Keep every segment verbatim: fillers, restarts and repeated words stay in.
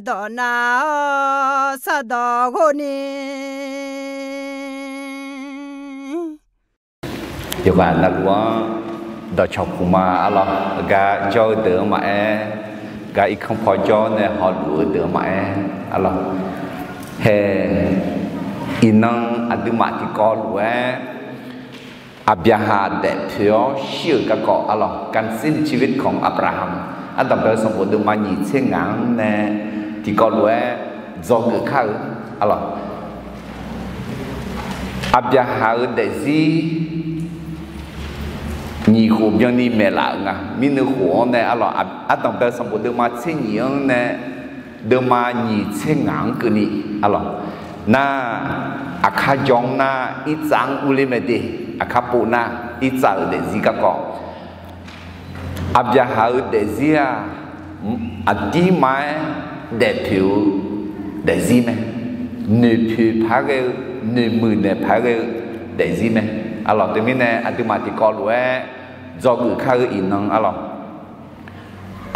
Dawq nav-awr sardawq ghov ni. Yawqghaq navluf-anr dawqcawq puq ma arlawr. Gar jawr-eu deuq-anr maqaer, gar irkanr paw jawr nae hawluf-eu deuq-anr maqaer arlawr. Hae, iqnan aqduimaf tiqkawv lof-aer Aqbyaqhaq daefpoeq-awr shir-euq garkawv arlawr, การสิ้นชีวิตของอับราฮัม ardanqbae-eu sanqbof deuvma nyiq tser ngaq-anr nae tiqkawv lof-aer dzawgeuf kar-eu arlawr. Aqbyaqhaq-euq daefzir nyiq khof byanni maeqlaf-euq nga. Mirnuiv khof-anr nae arlawr, ardanqbae-eu sanqbof deuvma tser nyiq-anr nae deuvma nyiq tser ngaq-anr keuvni arlawr. Nar, aqkar jawr-anr nar irtsav-anr urler mae de. Aqkar pov nar, irtsav-euq daefzir garkawv. Aqbyaqhaq-euq daefzir-aq, aqdirma-aer daefpoeq-eu daefzir mae. Noeqpoeq paq-aer ghae-eu, noeqmuiq naeq paq-aer ghae-eu daefzir mae. Arlawr, teumirnae aqduimaf tiqkawv lof-aer dzawgeuf kar-eu iqnan arlawr.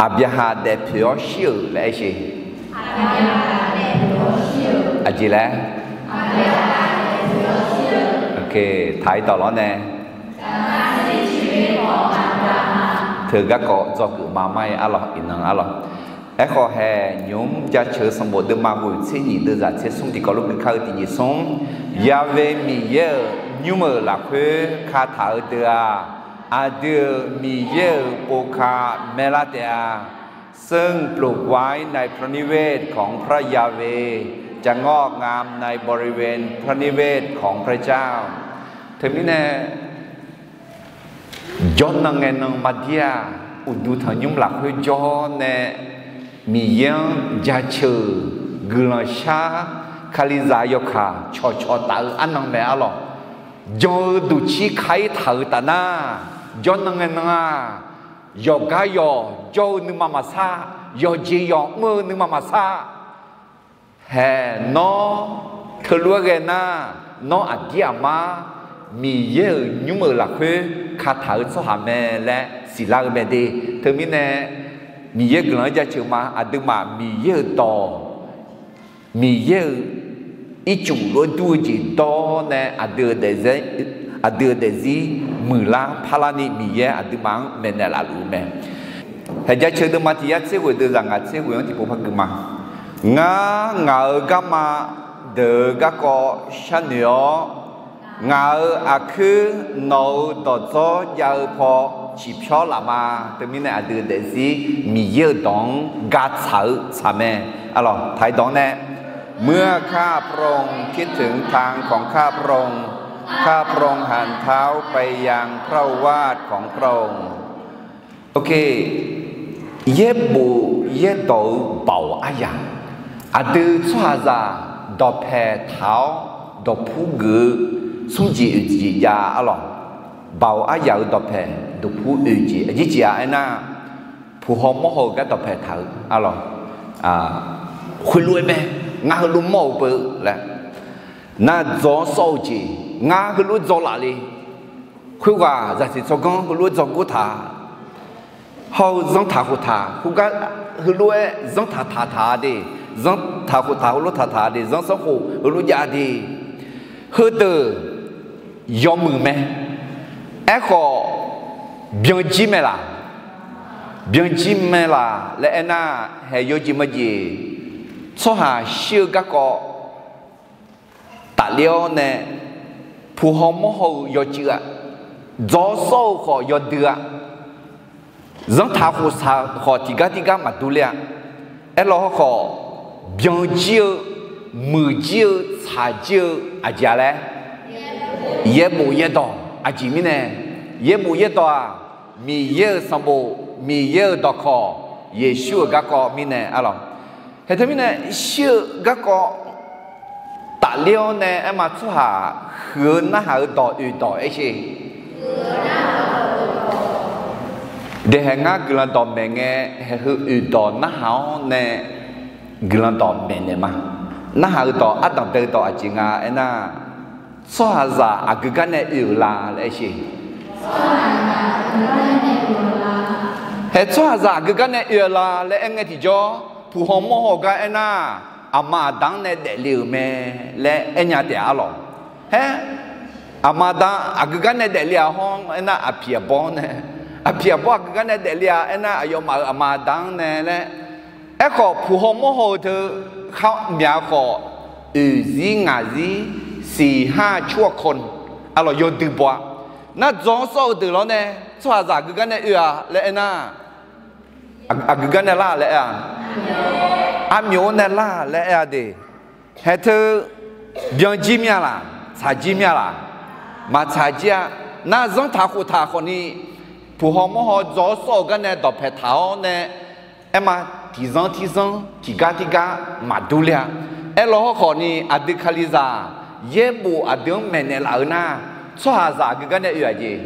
Aqbyaqhaq daefpoeq-awr shir-euq laer aer sheq. Aqjeq laer. Ok, taq-ir dawq lawr nae. Teu garkawv dzawgeuf ma mar-aer arlawr, iqnan arlawr. Aerkhawf hae, nymq-mr jaceuq sanqbof deuvma ghoeq tser nyiq deuvzaq tser smr tiqkawv lof gui kar-eu tiq nyiq smr, Ya'we Miqyaer-euq nymr-euq lafkhoer kataq-eu deuq-aq, aqdui-euq Miqyaer-euq bov ka maeqlar taef-a. ซึ่งปลูกไว้ในพระนิเวศของพระยาเวห์ จะงอกงามในบริเวณพระนิเวศของพระเจ้า Teumirnae, jawrnan ngae nan mardir-aq, uqduq tanqnymr lafkhoer jawr nae Miqyaer-anr jaceuq-euq guiqlanq shar, Kalizaq yawkaq cawqcawq taf-eu arnan mae arlawr. Jan-eu duqcir ka-ir taq-euq taf nar, jawrnan ngae nan-aq, yawqgar yawq jawr-eu nuima maqsar, yawqjeq yawq mr-eu nuima maqsar. Hae, nawr teulof-aer ghae nar, nawr aqdir aqmar Miqyaer-euq nymr-euq lafkhoer kataq-eu tsawrhaq mae laer siqlar-eu mae de. Teumirnae, Miqyaer guiqlanq-anr jaceuq ma. Aqduimaf Miqyaer-euq dawq, Miqyaer-euq ircuf lof-aer dur-eu jeq dawr nae aqdui-euq daefzir muiqlar parlarni Miqyaer aqduimaf-anr maeqnaeq laf luf-eu mae. Hae, jaceuq deuvma tiq yar tser ghoeq deuvzaq ngaq tser ghoeq-anr tiqpov par gui ma. Ngar ngaq-euq garma deuq-eu garkawv sharnoeq-awr, ngaq-euq aqkuir nawq-euq dawqdzawr jav-eu paw ciqpyawr laf ma. Teumirnae aqdui-euq daefzir Miqyaer-euq dawq-anr gatsaq-eu tsaq mae. Arlawr, taq-ir dawq-anr nae, เมื่อข้าพระองค์คิดถึงทางของข้าพระองค์ ข้าพระองค์หันเท้าไปยังพระโอวาทของพระองค์ Ok, yaerbof yaerdawq-eu baoq aryaq, aqdui tsawrhaqzaq dawqpaeq taq-awr dawqpur geuf-eu smrjeq oeq jeq jav arlawr. Baoq aryaq-euq dawqpaeq dawqpur oeq jeq aqjeq jeq-aq aernar, puq haw mawr haw-eu gar dawqpaeq taq-eu arlawr. Khoerlof-aer mae, ngar heulof mawr-euq beu laer, nar dzaw-awr sawr-eu jeq, ngar heulof-aer dzaw laf le. Khoerghaq zaqsiq tsawrganr heulof-aer dzaw gor taq, hawr-eu zanrtaq khoftaq khoergar heulof-aer zanrtaq taq taq de, zanrtaq khoftaq heulof taq taq de, zanrsanrkhof heulof jav de. Heudeuq yawmuiq mae. Aerkhawf, byanjir mae laq? Byanjir mae laq laer aernar, haeq yawjeq majeq, tsawrhaq shir-eu garkawv tafler-awr nae, puq haw mawr haw-euq yawcuiv-a, dzaw-awr sawr-eu khawf yawdui-a, zanrtaq khoftaq khawf tiqgar tiqgar maqdur ler-a. Aerlawr khawf, byanjir-eu, muiqjir-eu, tsaqjir-eu aqjeq-a laer, yaerbof yaerdawq aqjeq mirnae, yaerbof yaerdawq-aq, Miqyaer-euq sanqbof, Miqyaer-euq dawqkawq, Yeqsur-euq garkawv mirnae arlawr. Haeq teumirnae shir-eu garkawv tafler-awr nae aerma tsawrhaq huiq-eu narhaq-eu dawq oeq dawq aer sher. Daeqhaeq ngar guiqlanq dawq maeq ngae, haeq heu oeq dawq narhaq-awr nae guiqlanq dawq maeqnaeq ma. Narhaq-eu dawq ardanq bae-eu dawq aqjeq nga aernar, tsawrhaqzaq aqgeu gar nae oe-euq la laer aer sher. Haeq tsawrhaqzaq aqgeu gar nae oe-eu la laer aer ngae tiqjawr, puq haw mawr haw-eu gar aernar, aqma aqda-anr nae daefle-euq mae laer aernya taef-a arlawq. Haer, aqma aqda aqgeu gar nae daefle-aq hawr aernar, aqpiq aqbawr nae, aqpiq aqbawr aqgeu gar nae daefle-aq aernar, aqyawfmaf-euq aqma aqda-anr nae laer. Aerkhawf, puq haw mawr haw-eu teu khar myaq khawf, oeq zir ngaq zir siq har cur-a kawq, arlawq, yawdui baw-a. Nar dzaw-anr sawr-eu deuq lawr nae, tsawrhaqzaq aqgeu gar nae oe-a laer aernar, aqgeu gar nae lar laer aer-a. Armyov-anr nae lar laer aer-a de. Haer teu byan jir mir-a laq, tsaq jir mir-a laq, maqtsaq jir-a. Nar zanrtaq khoftaq khawfni, puq haw mawr haw dzaw-awr sawr-eu gar nae dawqpaeq taq-awr nae, aerma, tiqzanr tiqzanr tiqgar tiqgar maqdur ler-a. Aerlaw hawrkhawfni aqdui Kalizaq yaerbof aqdui-anr maeqnaeq laf-eu nar, tsawrhaqzaq aqgeu gar nae oe-aq jeq?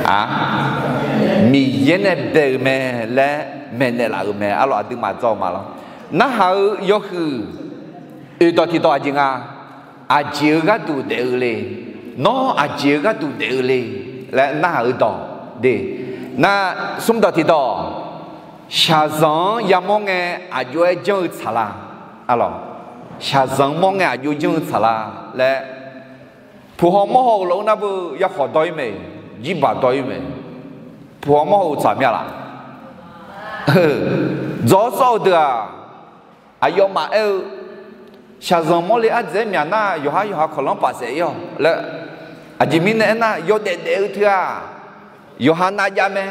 Aq, Miqyaer nae bae-euq mae laer maeqnaeq laf-euq mae. Arlawq, aqduimaf dzaw-eu ma lawr. Narhaq-eu yawhuiq oeq dawq tiqdawq aqjeq nga? Aqjeq-eu gharduq daef-eu le? Nawr aqjeq-eu gharduq daef-eu le? Laer narhaq-eu dawq de. Nar smr dawq tiqdawq, shaqzanq-anr yamawr ngae aqjox-aer janr-eu tsaq la? Arlawq, shaqzanq-anr mawr ngae aqjox janr-eu tsaq la laer, puq haw mawr haw-euq lof-aer nar beu yakhawf dawr-ir mae, jirbaq dawr-ir mae. Puq haw mawr haw-eu tsaq mir-a laq? Dzaw-awr sawr-eu deuq-aq, aqyawfmaf aer-eu, shaqzanq mawrle ardzaeq-aer myaq nar, yawqhar yawqha kawqlanr paf saef-ir-awq laer. Aqjeq mirnae aernar, yawdaef daef-eu teu-aq, yawqha navjav mae.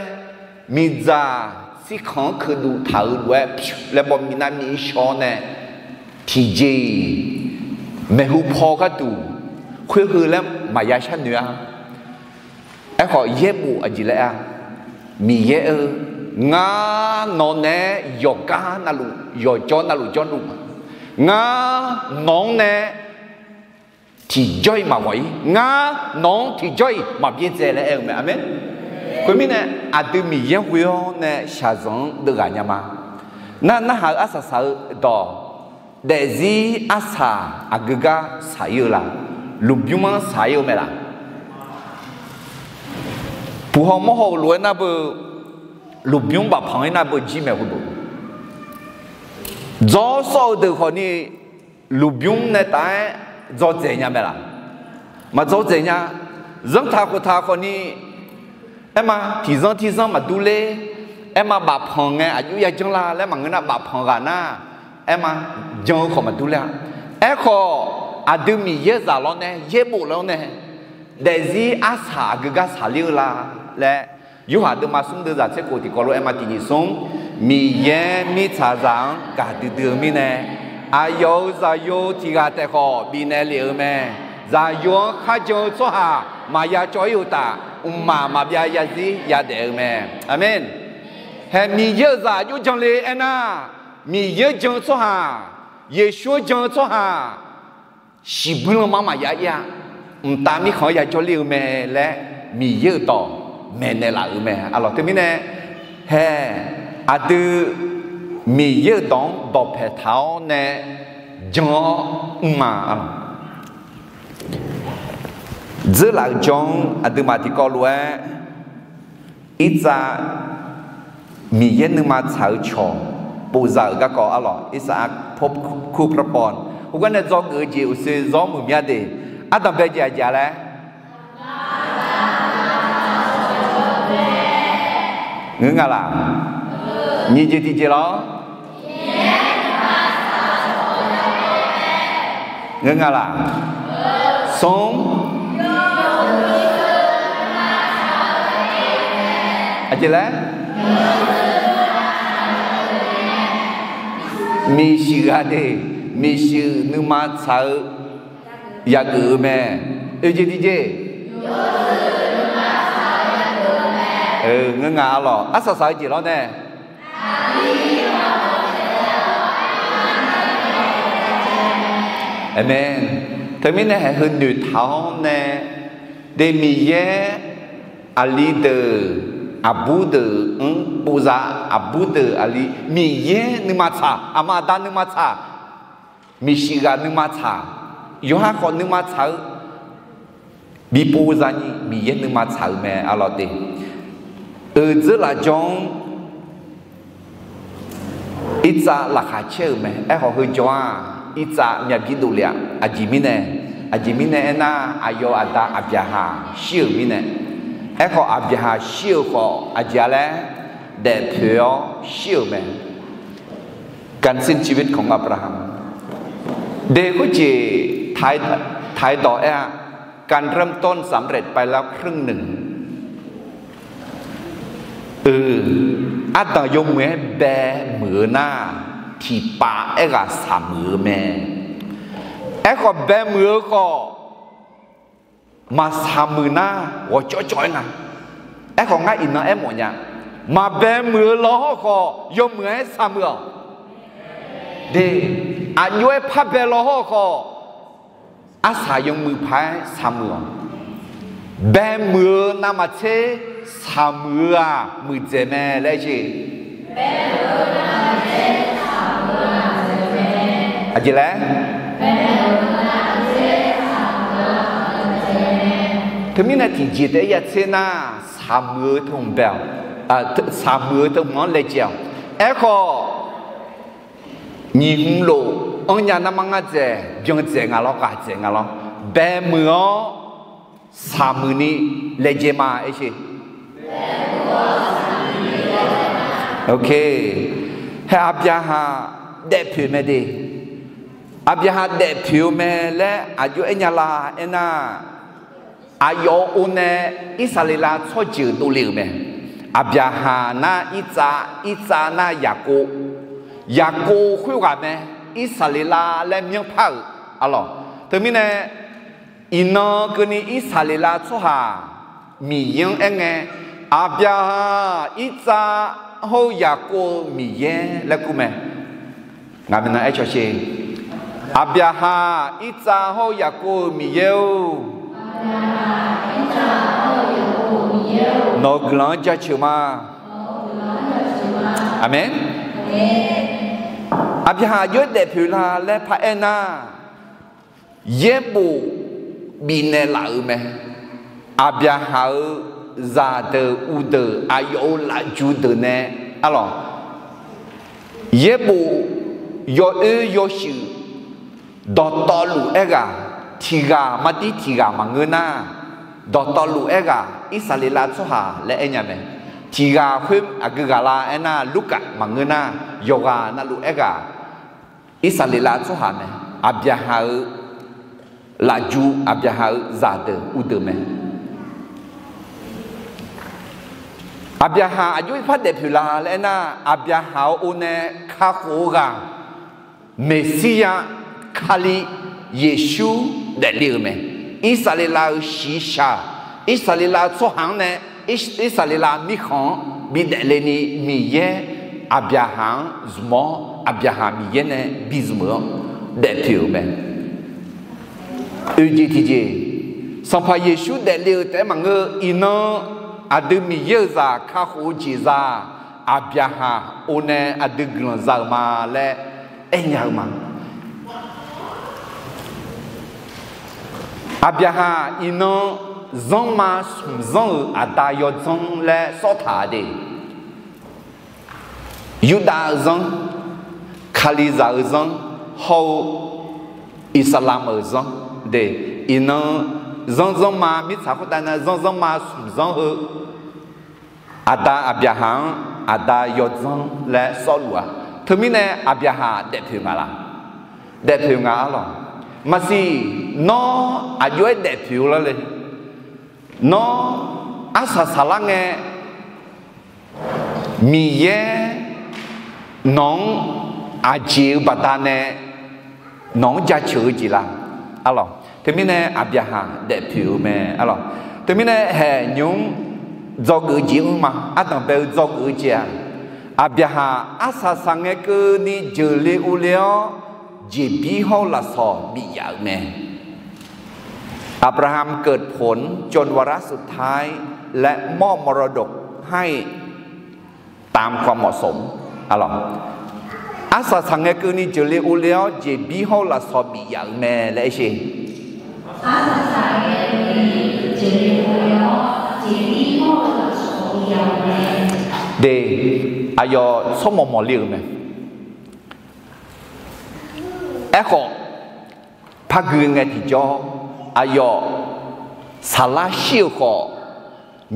Miqdzaq tsirkanq-anr keuqduq taq-euq lof-aer pyur laer baw, miqnav miq-ir shaw-awr nae, tiqjeq-iq maeqhu paw gharduq khoer heu laer maqya sharnoeq-a. Aerkhawf, yaerbof aqjeq laer aer-a? Miqyaer-eu, ngar nawq nae yawqgar navluf yawqjawr navluf jawrluf ma. Ngar nawq-anr nae tiqjawr-iq maqghawq-ir. Ngar nawq-anr tiqjawr-iq maqbyaerdzae laer aer-eu mae. Aqmeq. Khoermirnae, aqdui Miqyaer ghoe-awr nae shaqzanq-anr deuvghaq nya ma. Nar narhaq-eu arsaq saq-eu dawq, daefzir arsaq aqgeu gar saq-ir-eu la? Lmqbymr-anr saq-ir-eu mae laq? Puq haw mawr haw-euq lof-aer nar beu, lmqbymr bafpanq-ir nar beu jir mae. Khoerdeuq dzaw-awr sawr-eu deuq khawfni, lmqbymr nae taf-aer dzawdzaeq nya mae laq? Maqdzawdzaeq nya. Zanrtaq khoftaq khawfni, aerma, tiqzanr tiqzanr maqdur ler. Aerma, bafpanq ngae aqjox ya janr la laer maqngeur nar, bafpanq ghaq nar, aerma, jan-eu khawf maqdur ler-a. Aerkhawf, aqdui Miqyaer zaq lawr nae, yaerbof lawr nae, daefzir arsaq aqgeu gar saqler-eu la laer, Yorhaq deuvma smr deuvzaq tser khof tiqkawv lof-aer ma, tiq nyiq smr, Miqyaer mirtsaqzaq-anr gaqdui dui-eu mirnae, aqyawf-euq Zaqyo tiq ghaq taef khawf bifnaeq lef-eu mae. Zaqyo-anr kharjan-eu tsawrhaq maqya cawv-ir-euq uqtaf, mqmaq maqbyav yazir yadaef-eu mae. Aqmeq. Hae, Miqyaer-euq zaq aqjox jan le aernar, Miqyaer-anr jan-eu tsawrhaq, Yeqsur-anr jan-eu tsawrhaq, shiqbuir lanma-anr maqya ir-a. Mqtav mirkhanq-anr yajawr ler-eu mae laer Miqyaer-euq dawq maeqnaeq laf-euq mae. Arlawq, teumirnae, hae, aqdui Miqyaer-euq dawq-anr dawqpae taq-awr nae jan-awr mr ma. Dzeurlaf-euq jawr-anr aqduimaf tiqkawv lof-aer, irtsav Miqyaer nuima tsaq-eu cawq povza-euq garkawv arlawq, irtsav kur parpawv. Khoergar nae dzawgeuf-eu jeq uqshoe zawr muiq mya de. Ardanqbae jeq aqjeq laer ngeur nga laq? Nyiq jeq tiqjeq lawr. Ngeur nga laq? Smr. Aqjeq laer? Miqshuif ghaq de, miqshuif nuima tsaq-eu yageuf-eu mae. Oeq jeq tiqjeq. Ngeur nga arlawq, arsaq saq-eu jeq lawr nae. Aqmeq. Teumirnae haeq heu noeqtaq-awr nae, de Miqyaer aqli deuq aqbur deuq-anr povza, aqbur deuq aqli Miqyaer nuima tsaq, aqma aqda nuima tsaq, miqshuif ghaq nuima tsaq, yawqha khawf nuima tsaq-eu bi povza ni Miqyaer nuima tsaq-euq mae arlawq de. Euq dzeurlaf jawr-anr Irtsav laqkhaq caer-euq mae. Aerkhawf heujawr-aq, Irtsav myav bir dovle-aq, aqjeq mirnae, aqjeq mirnae aernar, aqyawf-euq aqda Aqbyaqhaq shir-euq mirnae. Aerkhawf Aqbyaqhaq shir-euq khawf aqjeq-a laer daefpoeq-awr shir-euq mae. การสิ้นชีวิตของอับราฮัม เด khoerjeq ไทย ไทย dawq aer-a, การเริ่มต้นสำเร็จไปแล้วครึ่งหนึ่ง Ardanq yawmuiq-aer bae muiq-eu nar, tiqpav aerghaq shaqmuiq-eu mae. Aerkhawf bae muiq-eu khawf, maqshaq muiq nar ghawqcawv cawv-aer nga. Aerkhawf ngar iqnan aermawf nya, maqbae muiq-eu lawhawr khawf yawmuiq-aer shaqmuiq-awq. De, aqjox-aer par bae lawhawr khawf, arsaq yawmuiq paq-aer shaqmuiq-awq. Bae muiq-eu navmaqtser shaqmuiq-eu-aq muiqdzaeq mae laer jeq. Aqjeq laer? Teumirnae tiqjeq taef-aer ya tser nar, shaqmuiq-eu teu hmq bae-awq, shaqmuiq-eu teu hmq-anr laejae-awq. Aerkhawf, nyiq hmq lof-anr nya narmar ngar dzaeq, byan dzaeq nga lawr, ghaq dzaeq nga lawr, bae muiq-awr shaqmuiq ni laejae ma aer sher. Hae, Aqbyaqhaq daefpoeq mae de. Aqbyaqhaq daefpoeq-eu mae laer aqjox-aer nya la aernar, aqyawf-euq or nae Irsaqleqlav tsawrjeuq dovle-euq mae. Aqbyaqhaq nar Irtsav, Irtsav nar Yaqkov, Yaqkov khoerghaq mae, Irsaqleqlav laer myanrpar-euq arlawq. Teumirnae, iqnan keuvni Irsaqleqlav tsawrhaq Miqyaer-anr aerngae, Aqbyaqhaq, Irtsav hawr-eu Yaqkov-eu Miqyaer laer kur mae. Ngaq maeqnan aer cawsher. Aqbyaqhaq, Irtsav hawr-eu Yaqkov-euq Miqyaer-or, nawq-euq guiqlanq-anr jaceuq ma. Aqmeq. Aqbyaqhaq aqjox-aer daefpoeq la laer paraer nar, yaerbof bifnaeq laf-euq mae. Aqbyaqhaq-euq zaqdeuq uqdeuq aqyawf-euq lafju deuq nae arlawq, yaerbof yawoer yawshuif dawqtawvluf aerghaq, tiqghaq mardir tiqghaq maqngeur nar, dawqtawvluf aerghaq Irsaqleqlav tsawrhaq laer aernya mae. Tiqghaq khoer aqgeu ghaq la aernar, Lurkaf maqngeur nar, yawqghaq navluf aerghaq Irsaqleqlav tsawrhaq mae. Aqbyaqhaq-euq lafju, Aqbyaqhaq-euq zaqdeuq uqdeuq mae. Aqbyaqhaq aqjox-aer par daefpoeq la laer aernar, Aqbyaqhaq-euq or nae kakhof-eu ghaq, Meqsirya, Kali, Yeqsur daefle-euq mae. Irsaqleqlav-euq shiqshaq, Irsaqleqlav-eu tsawrhaq-anr nae, Irsaqleqlav mirkhanq-anr bidaefle ni Miqyaer Aqbyaqhaq-anr zmq-awr, Aqbyaqhaq Miqyaer nae bizmq-eu-anr daefpoeq-euq mae. Oeq jeq tiqjeq, Sanqpaq Yeqsur daefle-eu taef-aer maqngeur, iqnan aqdui Miqyaer-euq zaq kakhof-eu jeq za, Aqbyaqhaq or nae aqdui guiqlanq za-euq ma laer aernya-eu ma. Aqbyaqhaq iqnan zanrma smq zanr-euq aqda yawdzanr laer sawr taq de. Yurdav-eu zanr, Kalizaq-eu zanr, hawr-eu Iqsaqlamq-euq zanr de. Iqnan zanr zanrma mirtsaq khoertav na zanr zanrma smq zanr heu aqda Aqbyaqhaq-anr aqda yawdzanr laer sawrluf-a. Teumirnae Aqbyaqhaq daefpoeq nga laq? Daefpoeq nga arlawq. Maqsiq, nawr aqjox-aer daefpoeq-eu lar le. Nawr arsaq saqlar ngae, Miqyaer nawq-anr aqjeq-eu baqdanae nawq-anr jaceuq-eu jeq la? Arlawq, teumirnae Aqbyaqhaq daefpoeq-eu mae arlawq. Teumirnae haeq nymq-mr dzawgeuf-eu jeq-anr ma, ardanq bae-eu dzawgeuf-eu jeq-aq, Aqbyaqhaq arsaq saq ngae keuvni jeuqle uvle-awr, jeqbir hawr-eu lafsawq bif yaf-euq mae. อับราฮัมเกิดผลจนวาระสุดท้าย และมอบมรดกให้ตามความเหมาะสม Arlawq, arsaq saq ngae keuvni jeuqle uvle-awr jeqbir hawr-eu lafsawq bif yaf-euq mae laer aer sher. De, aqyawf tsawrmawq mawqle-euq mae. Aerkhawf, par gui ngae tiqjawr, aqyawf saqlar shir-euq khawf,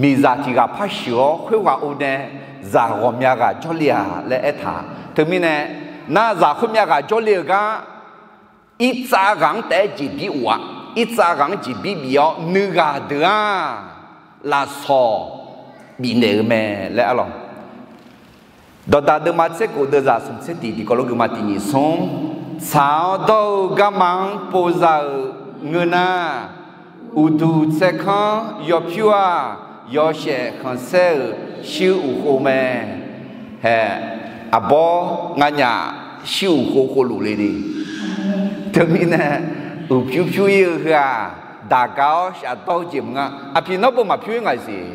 miqzaq tiq ghaq par sheuq-awr khoerghaq or nae zaq ghawqmya ghaq jawrle-aq laer aertaq. Teumirnae, nar zaq khoermya ghaq jawrle-euq gar, irtsav ghaq-anr taef-aer jeqbir of-a. Irtsav ghaq-anr jeqbir bif-awr, nuighaq deuq-aq lafsawq bifnaeq-eu mae laer arlawq. Dawqdaq deuvma tser khof deuvzaq smq tser tiq tiqkawv lof geufma tiq nyiq smr, tsaq-awr dawr-eu garma-anr pov za-euq ngeur nar, uqduq tsaerkanr yawpyur-aq, yawshaef khanqsaer-euq shir uqkhov mae. Hae, aqbawr nganyaf shir uqkhov khovluf le de. Teumirnae, uqpyur pyur-ir-eu heu-aq, daqga-awr shafdawr-eu jeq maqnga. Aqpiq nawr beu maqpyur-ir ngaq siq.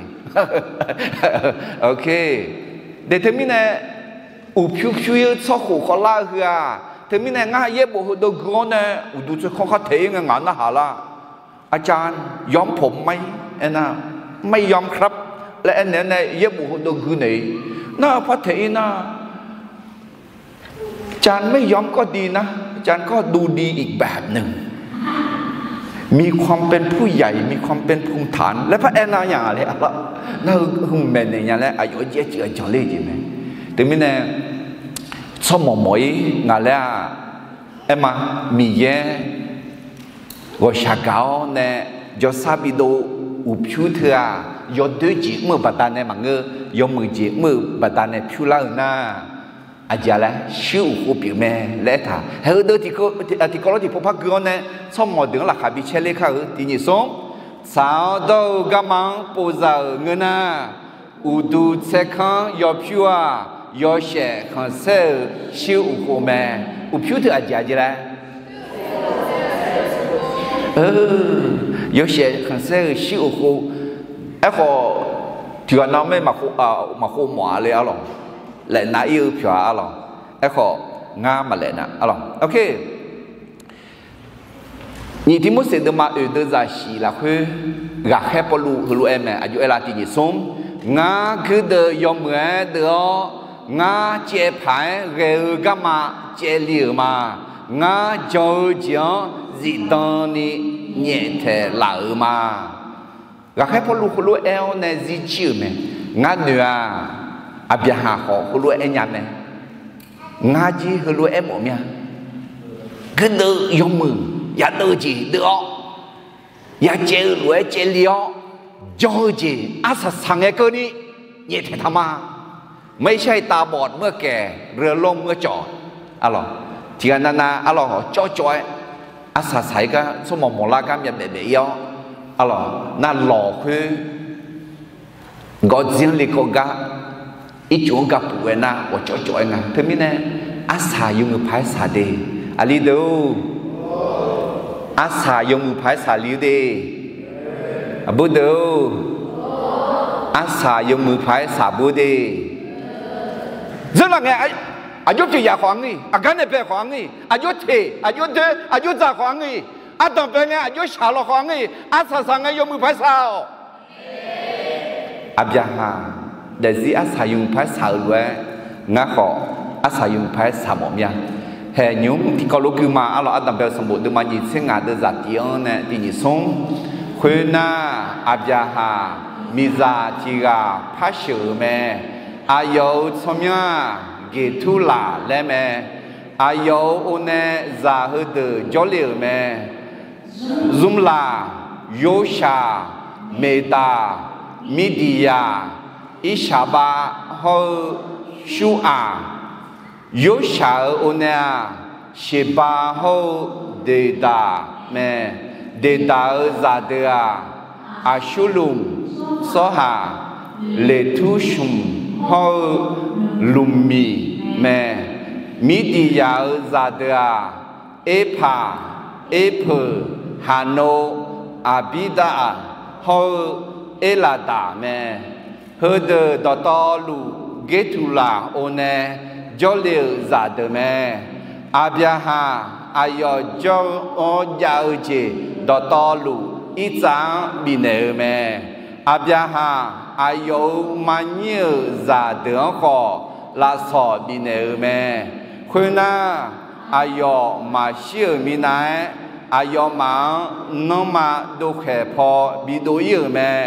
Oke. De teumirnae, uqpyur pyur-ir-eu tsawrkhof khawvlar-eu heu-aq, teumirnae ngar yaerbof heudeuv gui-awr nae uqduq tsaerkanr khar taeq-ir ngae ngaq narhaq lar. อาจารย์ ย้อมผมไหม aernar, ไม่ย้อมครับ laer aernaeq-awr nae yaerbof heudeuv gui naeq-ir. Nar par taeq-ir nar, อาจารย์ ไม่ย้อมก็ดีนะ อาจารย์ ก็ดูดีอีกแบบหนึ่ง มีความเป็นผู้ใหญ่ มีความเป็นภูมิฐาน laer par aernar nya le arlawq. Nar-eu hmq maeqnaeq nya laer aqyawf-anr jaer ceuq-a janq ler-eu jeq mae. Teumirnae, tsawrmawq mawq-ir ngaq laer-aq, aerma, Miqyaer ghawqshaq gaq-awr nae jawrsar bidov uqpyur teu-aq, yawdoer jeq mr-euq baqdanae maqngeur, yawmuiq jeq mr-euq baqdanae pyur lar-eu nar, aqjeq-a laer shir uqkhov pyeuf mae laer aertaq. Haeq heudeuv tiqkawv lawr tiqpov par gui-awr nae tsawrmawq deuq-anr laqkhaq bi caer ler kar-eu tiq nyiq smr, tsaq-awr dawr-eu garma-anr pov za-euq ngeur nar, uqduq tsaerkanr yawpyur-aq, yawshaef khanqsaer-euq shir uqkhov mae. Uqpyur teu aqjeq-a jeq laer, yawshaef khanqsaer-euq shir uqkhov. Aerkhawf, tiqghaq nav-aer maqkhov mawf-a le arlawq. Laef nav-ir-eu pyawq-a arlawq. Aerkhawf, ngar maqlaef nav arlawq. Oke. Nyiq Tirmorseq deuvma oeq deuvzaq shif lafkhoer, ghaqkhaer Pawrluv heulof-aer mae, aqjox aer la tiq nyiq smr, ngar guirdeuv yawmuiq-aer deuv-awr, ngar caev paq-aer ghae-eu garma caevli-euq ma. Ngar jan-eu jeq-anr zifdan ni nyaeftaeq laf-euq ma. Ghaqkhaer Pawrluv heulof-aer aer-awr nae zirjir-euq mae. Ngar noeq-aq, Aqbyaqhaq khawf heulof-aer aer nya mae. Ngar jir heulof-aer mawf mir-a. Guirdeuv yawmuiq yadeuv-eu jeq deuv-awr, yacaev-eu lof-aer caevli-awr, jan-eu jeq arsaq saq ngae keuvni nyaeftaeq taq ma. Maqshar-iq tavbawf mr-eu kaeq, reulawr mr-eu cawq, arlawq, tiqghaq navnav arlawq hawq cawvcawv-aer, arsaq saq-ir gar tsawrmawq mawqlar gar myavbaef baef-ir-awr, arlawq, navlawq khoer gawrdzir-anr lekawv gar, ircuf-anr gapuf ghae nar ghawqcawvcawv-aer nga. Teumirnae, arsaq yawmuiq paq-aer saq de. Aqli deuq-or, arsaq yawmuiq paq-aer saqli-eu de. Aqbur deuq-or, arsaq yawmuiq paq-aer saq bur de. Dzeurlaf ngae, aqjox pyeuf yaf khawf-anr ir, aqgar nae bae khawf-anr ir, aqjox teq aqjox doer aqjox dzaq khawf-anr ir, ardanq bae ngae aqjox shaq lawq khawf-anr ir, arsaq saq ngae yawmuiq paq-aer saq-awq. Aqbyaqhaq daefzir arsaq yawmuiq paq-aer saq-eu lof-aer, ngar khawf arsaq yawmuiq paq-aer saq mawf mir-a. Haeq nymq-mr tiqkawv lof guima arlawq, ardanq bae-eu sanqbof deuvma nyiq tser ngaq deuvzaq tiq-anr nae tiq nyiq smr. Khoernar, Aqbyaqhaq miqzaq tiq ghaq par sheuq-euq mae. Aqyawf-euq tsawrmyanr-aq, Geqturlaq laer mae. Aqyawf-euq or nae zaq heudeuq jawrle-euq mae. Zmrlaq, Yorshaq, Meqdaq, Mirdiqyaq, Irshaqbav hawr-eu Shuraq. Yorshaq-euq or nae-aq, Sheqbav hawr-eu Deqdaq mae. Deqdaq-euq zaqdeuq-aq, Aqsurlmq, Sawrhaq, Leqtursmq hawr-eu Lmqmiq mae. Mirdiqyaq-euq zaqdeuq-aq, Erpaq, Erpeuq, Haqnov, Aqbirdav hawr-eu Erlaqdaq mae. Heudeuq dawqtawvluf Gerturlaq or nae jawrle-euq zaqdeuq mae. Aqbyaqhaq aqyawf jawr-awr jav-eu jeq dawqtawvluf Irtsav-anr bifnaeq-eu mae. Aqbyaqhaq aqyawf-euq maqnyir-euq zaqdeuq-anr khawf lafsawq bifnaeq-eu mae. Khoernar, aqyawf maqshir-euq minav-aer, aqyawfmaf-anr nanrma dovkhaeq paw bidov ir-euq mae.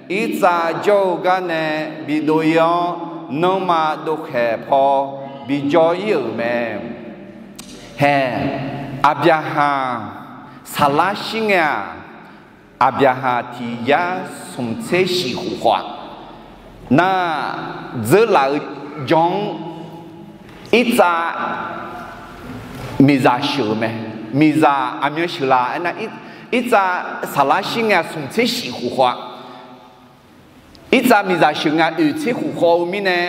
Irtsav jawr-eu gar nae bidov ir-awr, nanrma dovkhaeq paw bijawr ir-euq mae. Hae, Aqbyaqhaq saqlar shir ngae-aq, Aqbyaqhaq tiq yar smq tser shif khof khawf-aq, nar, dzeurlaf-eu jawr-anr irtsav miqzaq sheuq-eu mae. Miqzaq aqmyan sheuqlaf aernar, irtsav saqlar shir ngae-aq smq tser shif khof khawf-aq, irtsav miqzaq sheuq ngae-aq oeq tser khof khawf-eu mirnae,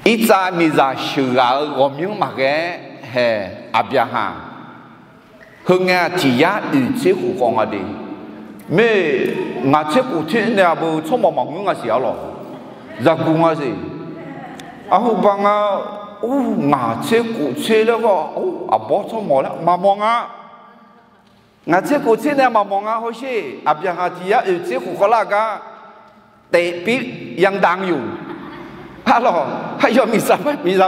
irtsav miqzaq sheuqghaq-eu ghawqmyanr maqghae-aer hae, Aqbyaqhaq heu ngae-aq tiq yar oeq tser khof khawf nga de. Mae, ngaq tser khof tser nae aqbeu tsawrmawq maqngeur nga siq arlawq. Zaqguq nga siq. Arhuba nga, or, ngaq tser khof tser laer khawf, or, aqbawr tsawrmawq laer maqmawf nga. Ngaq tser khof tser nae maqmawf nga hawsher. Aqbyaqhaq tiq yar oeq tser khof khawf lar gar taef pir yadav-eu. Arlawq, aqyawf miqzaq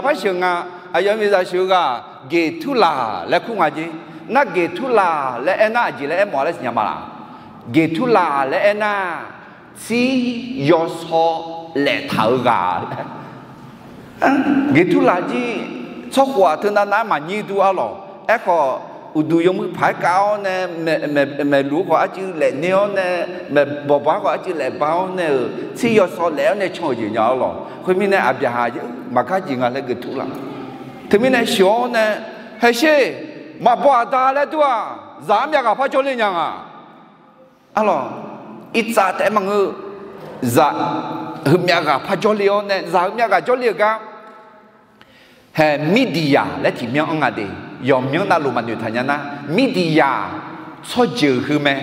par sheuq nga. Aqyawf miqzaq sheuq-eu ghaq Geqturlaq laer kur nga jer. Nar Geqturlaq laer aernar aqjeq laer aermawf laer siqnya ma laq? Geqturlaq laer aernar, tsir yawsaw laeftaq-eu ghaq. Geqturlaq jir tsawrkhof-aq teunav nav-aer maqnyir dur arlawq. Aerkhawf, uqduq yawmuiq paq-aer kav-awr nae, maeqluf-eu khawf arcuiv laefner-awr nae, maeqbawq baq-aer khawf arcuiv laefba-awr nae-euq tsir yawsaw laef-awr nae can-euq jeq nya arlawq. Khoermirnae Aqbyaqhaq maqgar jeq nga laer Geqturlaq. Teumirnae sheuq-awr nae, haesher, maqbaw aqda laer dur-aq, zaq-anr myavghaq par jawrle nya nga. Arlawq, irtsav taef-aer maqngeur, zaq heumyav ghaq par jawrle-awr nae, zaq heumyav ghaq jawrle-eu gar, hae, Mirdiqyaq laer tiq myanr-anr nga de. Yawqmyanr navluf maqnoeq taq nya nar, Mirdiqyaq tsawrjeuq heu mae.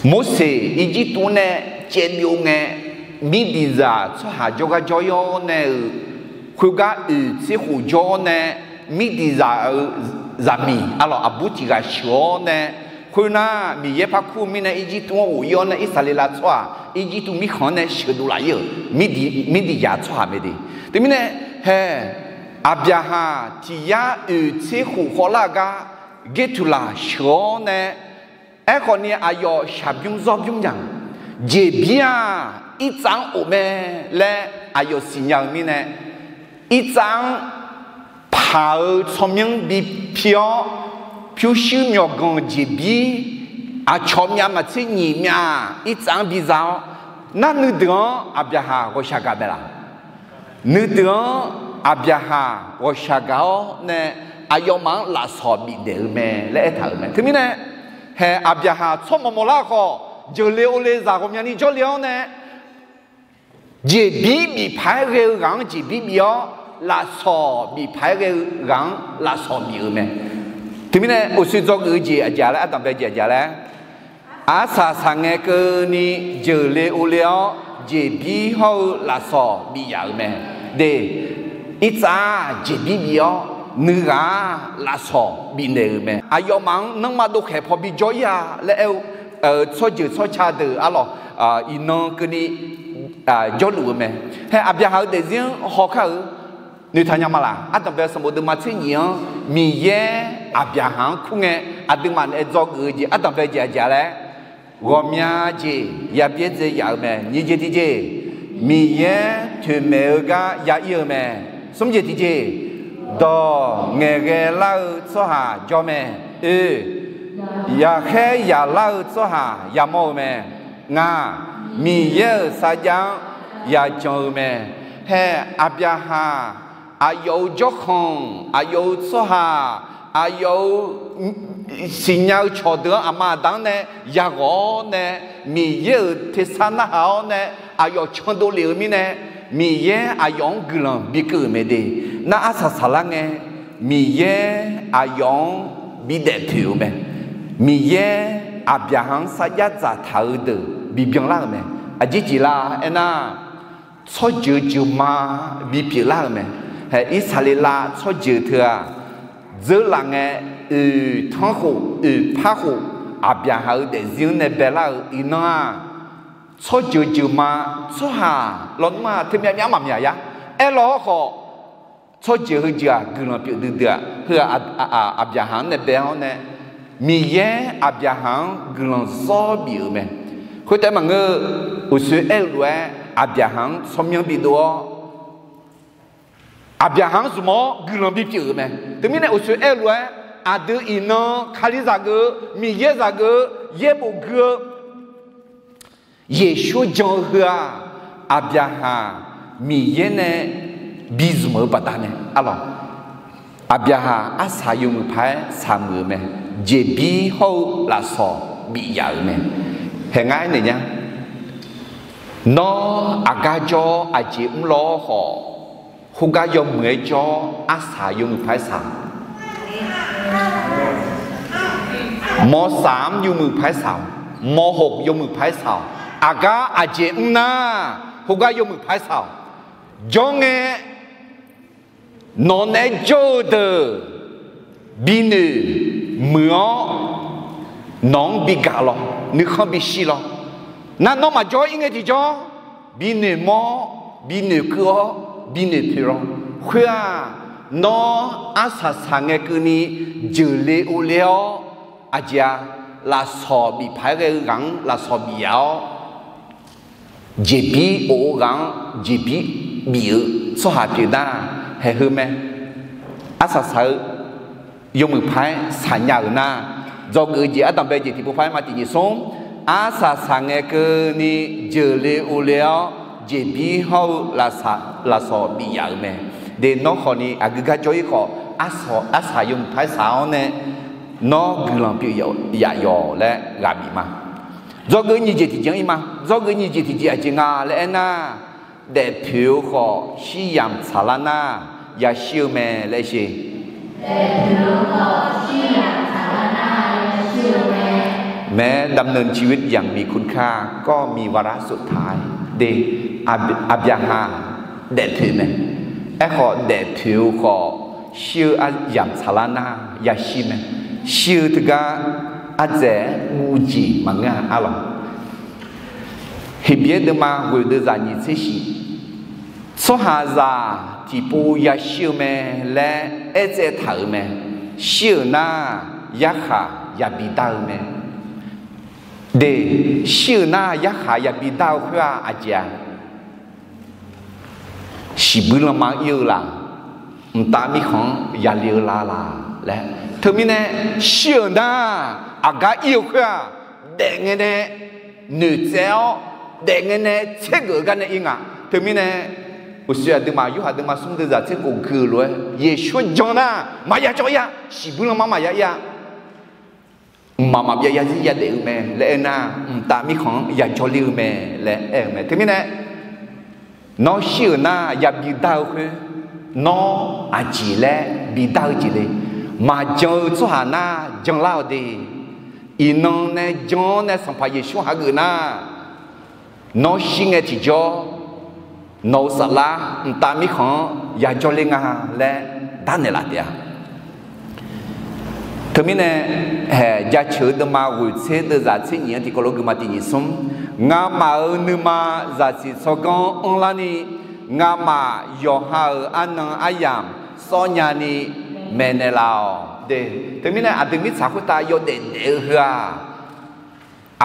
Morseq Irjirtuv-anr nae caev byov ngae, Mirdiqzaq tsawrhaq jawrgar jawr-ir-awr nae-euq, khoergar oeq tser khof jawr-awr nae, Mirdiqzaq-euq zaqmiq arlawq aqbur tiq ghaq sheuq-awr nae, khoernar Miqyaer par kur-eu mirnae Irjirtuv-anr ghof-ir-awr nae Irsaqleqlav tsawrhaq Irjirtuv mirkhanq-anr nae sheuqdov laf-ir-euq Mirdiqyaq tsawrhaq mae de. Teumirnae hae, Aqbyaqhaq tiq yar oeq tser khof khawf lar gar Geqturlaq sheuq-awr nae, aerkhawf ni aqyawf shaqbymr zawrbymr nya, jeqbir-aq irtsav-anr of mae laer aqyawf siqnya-eu mirnae, irtsav-anr paq-eu tsawrmyanr bipi-awr, pyurshuir myawqganq jeqbir aqcawq myav maqtser nyiq myav irtsav-anr biza-awr, nar nuideuq-anr Aqbyaqhaq ghawqshaq gaq mae laq? Nuideuq-anr Aqbyaqhaq ghawqshaq gaq-awr nae, aqyawfmaf-anr lafsawq bifnaeq-eu mae laer aertaq-euq mae. Teumirnae, hae, Aqbyaqhaq tsawrmawq mawqlar khawf, jeuqle ovle zaq ghawqmyani jawrle-awr nae, jeqbir bif paq-aer ghae-eu ghaq-anr jeqbir bif-awr, lafsawq bif paq-aer ghae-eu ghaq-anr lafsawq bif-euq mae. Teumirnae uqshoe dzawgeuf-eu jeq aqjeq laer, ardanqbae jeq aqjeq laer, arsaq saqngae keuvni jeuqle ovle-awr jeqbir hawr-eu lafsawq bif yaf-euq mae. De, irtsav jeqbir bif-awr nuighaq-aq lafsawq bifnaeq-euq mae. Aqyawfmaf-anr nanrma dovkhaeq paw bijawr ir-a laer aer-eu tsawrjeuq tsawrca deuq arlawq, iqnan keuvni jawrluf-eu mae. Hae, Aqbyaqhaq-eu daefzir-anr hawkar-euq noeqtaq nya ma laq? Ardanqbae sanqbof deuvma tser nyiq-anr Miqyaer Aqbyaqhaq-anr kur ngae, aqduimaf nae dzawgeuf-eu jeq ardanqbae jeq aqjeq laer, ghawqmya jeq yabyaer dzae yaf-euq mae. Nyiq jeq tiqjeq, Miqyaer toeqmaeq-eu gar ya ir-eu mae. Smr jeq tiqjeq, dawq ngaeqghae lar-eu tsawrhaq jawr mae. Oe, yaqkhaer yaqlar-eu tsawrhaq yamawr-eu mae. Ngaq, Miqyaer-euq sarjax-anr yajan-eu mae. Hae, Aqbyaqhaq aqyawf-euq jawrkhanq, aqyawf-euq tsawrhaq, aqyawf-euq siqnya-eu cawqdeuq-anr aqma aqda-anr nae yaghawq-awr nae, Miqyaer-euq tersar narhaq-awr nae aqyawf candov lef-eu mirnae, Miqyaer aqyawf-anr guiqlanq bikeuv-euq mae de. Nar arsaq saqlar ngae, Miqyaer aqyawf-anr bidaef poeq-euq mae. Miqyaer Aqbyaqhaq-anr sarjax dzaqtaq-eu deuq bibyan lar-euq mae. Aqjeq jeq la aernar, tsawrjeuq jeuqma bipyeuf lar-euq mae. Hae, Irsaqleqlav tsawrjeuq teu-aq, dzeurlaf ngae, oeq tanr khof oeq par khof Aqbyaqhaq-eu daefzir-anr nae baelar-euq iqnan-aq, tsawrjeuq jeuqma tsawrhaq lawnmr-aq teu myavmyav maqmyaq ya. Aerlaw-awr khawf, tsawrjeuq heujeuq-aq guiqlanq pyeuf duidui-aq, heu-aq, Aqbyaqhaq-anr nae bae-awr nae, Miqyaer Aqbyaqhaq-anr guiqlanq zawr bif-euq mae. Khoertaef maqngeur-eu, uqsoe aer-eu lof-aer Aqbyaqhaq-anr tsawrmyanr bidov-awr, Aqbyaqhaq-anr zmq-awr guiqlanq bipyeuf-euq mae. Teumirnae uqsoe aer-eu lof-aer, aqdui iqnan Kalizaq geuf-eu, Miqyaer zaq geuf-eu, yaerbof gui-eu, Yeqsur jan-eu heu-aq, Aqbyaqhaq Miqyaer nae bizmq-eu baqdanae arlawq. Aqbyaqhaq arsaq yawmuiq paq-aer shaqmuiq-euq mae. Jeqbir hawr-eu lafsawq bif yaf-euq mae. Hae ngar aernaeq nya. Nawr aqgar jawr-awr aqjeq mrlawr khawf, khoergar yawmuiq-aer jawr-awr arsaq yawmuiq paq-aer shaq. Mawrsaq-anr yawmuiq paq-aer shaq-awq. Mawrhof yawmuiq paq-aer shaq-awq. Aqgar aqjeq mr nar, khoergar yawmuiq paq-aer shaq-awq. Jawr ngae, nawq naeq-aer jawr-eu deuq binoeq muiq-awr, nawq-anr bigaq lawq, nuikhanr bishir lawq. Nar nawr maqjawr ir ngae tiqjawr, binoeq mawr-awr, binoeq keuv-awr, binoeq poeq lawq. Khoer-aq, nawr arsaq saq ngae keuvni jeuqle ovle-awr, aqjeq-a, lafsawq bif paq-aer ghae-eu ghaq-anr lafsawq bif yaf-awr, jeqbir of-eu ghaq-anr jeqbir bif-eu tsawrhaq pyeuf nar, haeq heu mae. Arsaq saq-eu yawmuiq paq-aer shaqnya-euq nar, dzawgeuf-eu jeq ardanqbae jeq tiqpov paq-aer ma tiq nyiq smr, arsaq saq ngae keuvni jeuqle ovle-awr, jeqbir hawr-eu lafsawq bif yaf-euq mae. De nawr khawfni aqgeu gar jawr-ir khawf, arsaq yawmuiq paq-aer shaq-awr nae, nawr guiqlanq pyeuf yaf yawq laer ghaq bif ma. Dzawgeuf nyiq jeq tiqjeq-anr ir ma. Dzawgeuf nyiq jeq tiqjeq aqjeq nga laer aernar, daefpoeq-eu khawf shir yamq tsaqlar nar, yashir-eu mae laer sher. Mae, ดำเนินชีวิตอย่างมีคุณค่า ก็มีวาระสุดท้าย de, Aqbyaqhaq daefpoeq mae. Aerkhawf daefpoeq-eu khawf shir-eu aryamq tsaqlar nar yashir mae. Shir-eu teugar ardzaeq-aer guv jeq maqngeur-a arlawq. Heqbyaer deuvma ghoeq deuvzaq nyiq tser shif, tsawrhaqzaq tiqpov yashir-eu mae laer aertsaev taq-euq mae. Shir-euq nar yarkhaq yabi dar-eu mae. De, shir-euq nar yarkhaq yabi dar-eu khoer-aq aqjeq-a, shiqbuir lanma ir-eu la, mqtav mirkhanq-anr yale-eu la laq laer. Teumirnae shir-euq nar aqgar ir-eu khoer-aq, daef ngae nae noeqtsaev-awr, daef ngae nae tsergeuf-eu gar nae ir nga. Teumirnae uqshoe aqduimaf Yorhaq deuvma smr deuvzaq tser khof gui-euq lof-aer Yeqsur jan nar maqya jawr ir-a, shiqbuir lanma maqya ir-a. Mqmaq maqbyav yarzir yadaef-eu mae laer aernar, mqtav mirkhanq-anr yajawr ler-eu mae laer aer-eu mae. Teumirnae nawr shir-euq nar yabi dar-eu khoer, nawr aqjeq laer bi dar-eu jeq le. Maqjan-eu tsawrhaq nar janlar-awq de. Iqnan nae jan-awr nae Sanqpaq Yeqsur hageuf nar, nawr shir ngae tiqjawr, nawq-euq saflar mqtav mirkhanq-anr yajawr ler nga laer darnaeq laf taef-a. Teumirnae, haeq jaceuq-eu deuvma ghoeq tser deuvzaq tser nyiq-anr tiqkawv lof gui ma tiq nyiq smr, ngamaf-euq nuima zaqsiq tsawrganr anrlarni, ngamaf yawqha-euq arnan aryamq sawrnya ni maeqnaeq laf-awq de. Teumirnae aqdui mirtsaq khoertav yawdaef daef-eu heu-aq,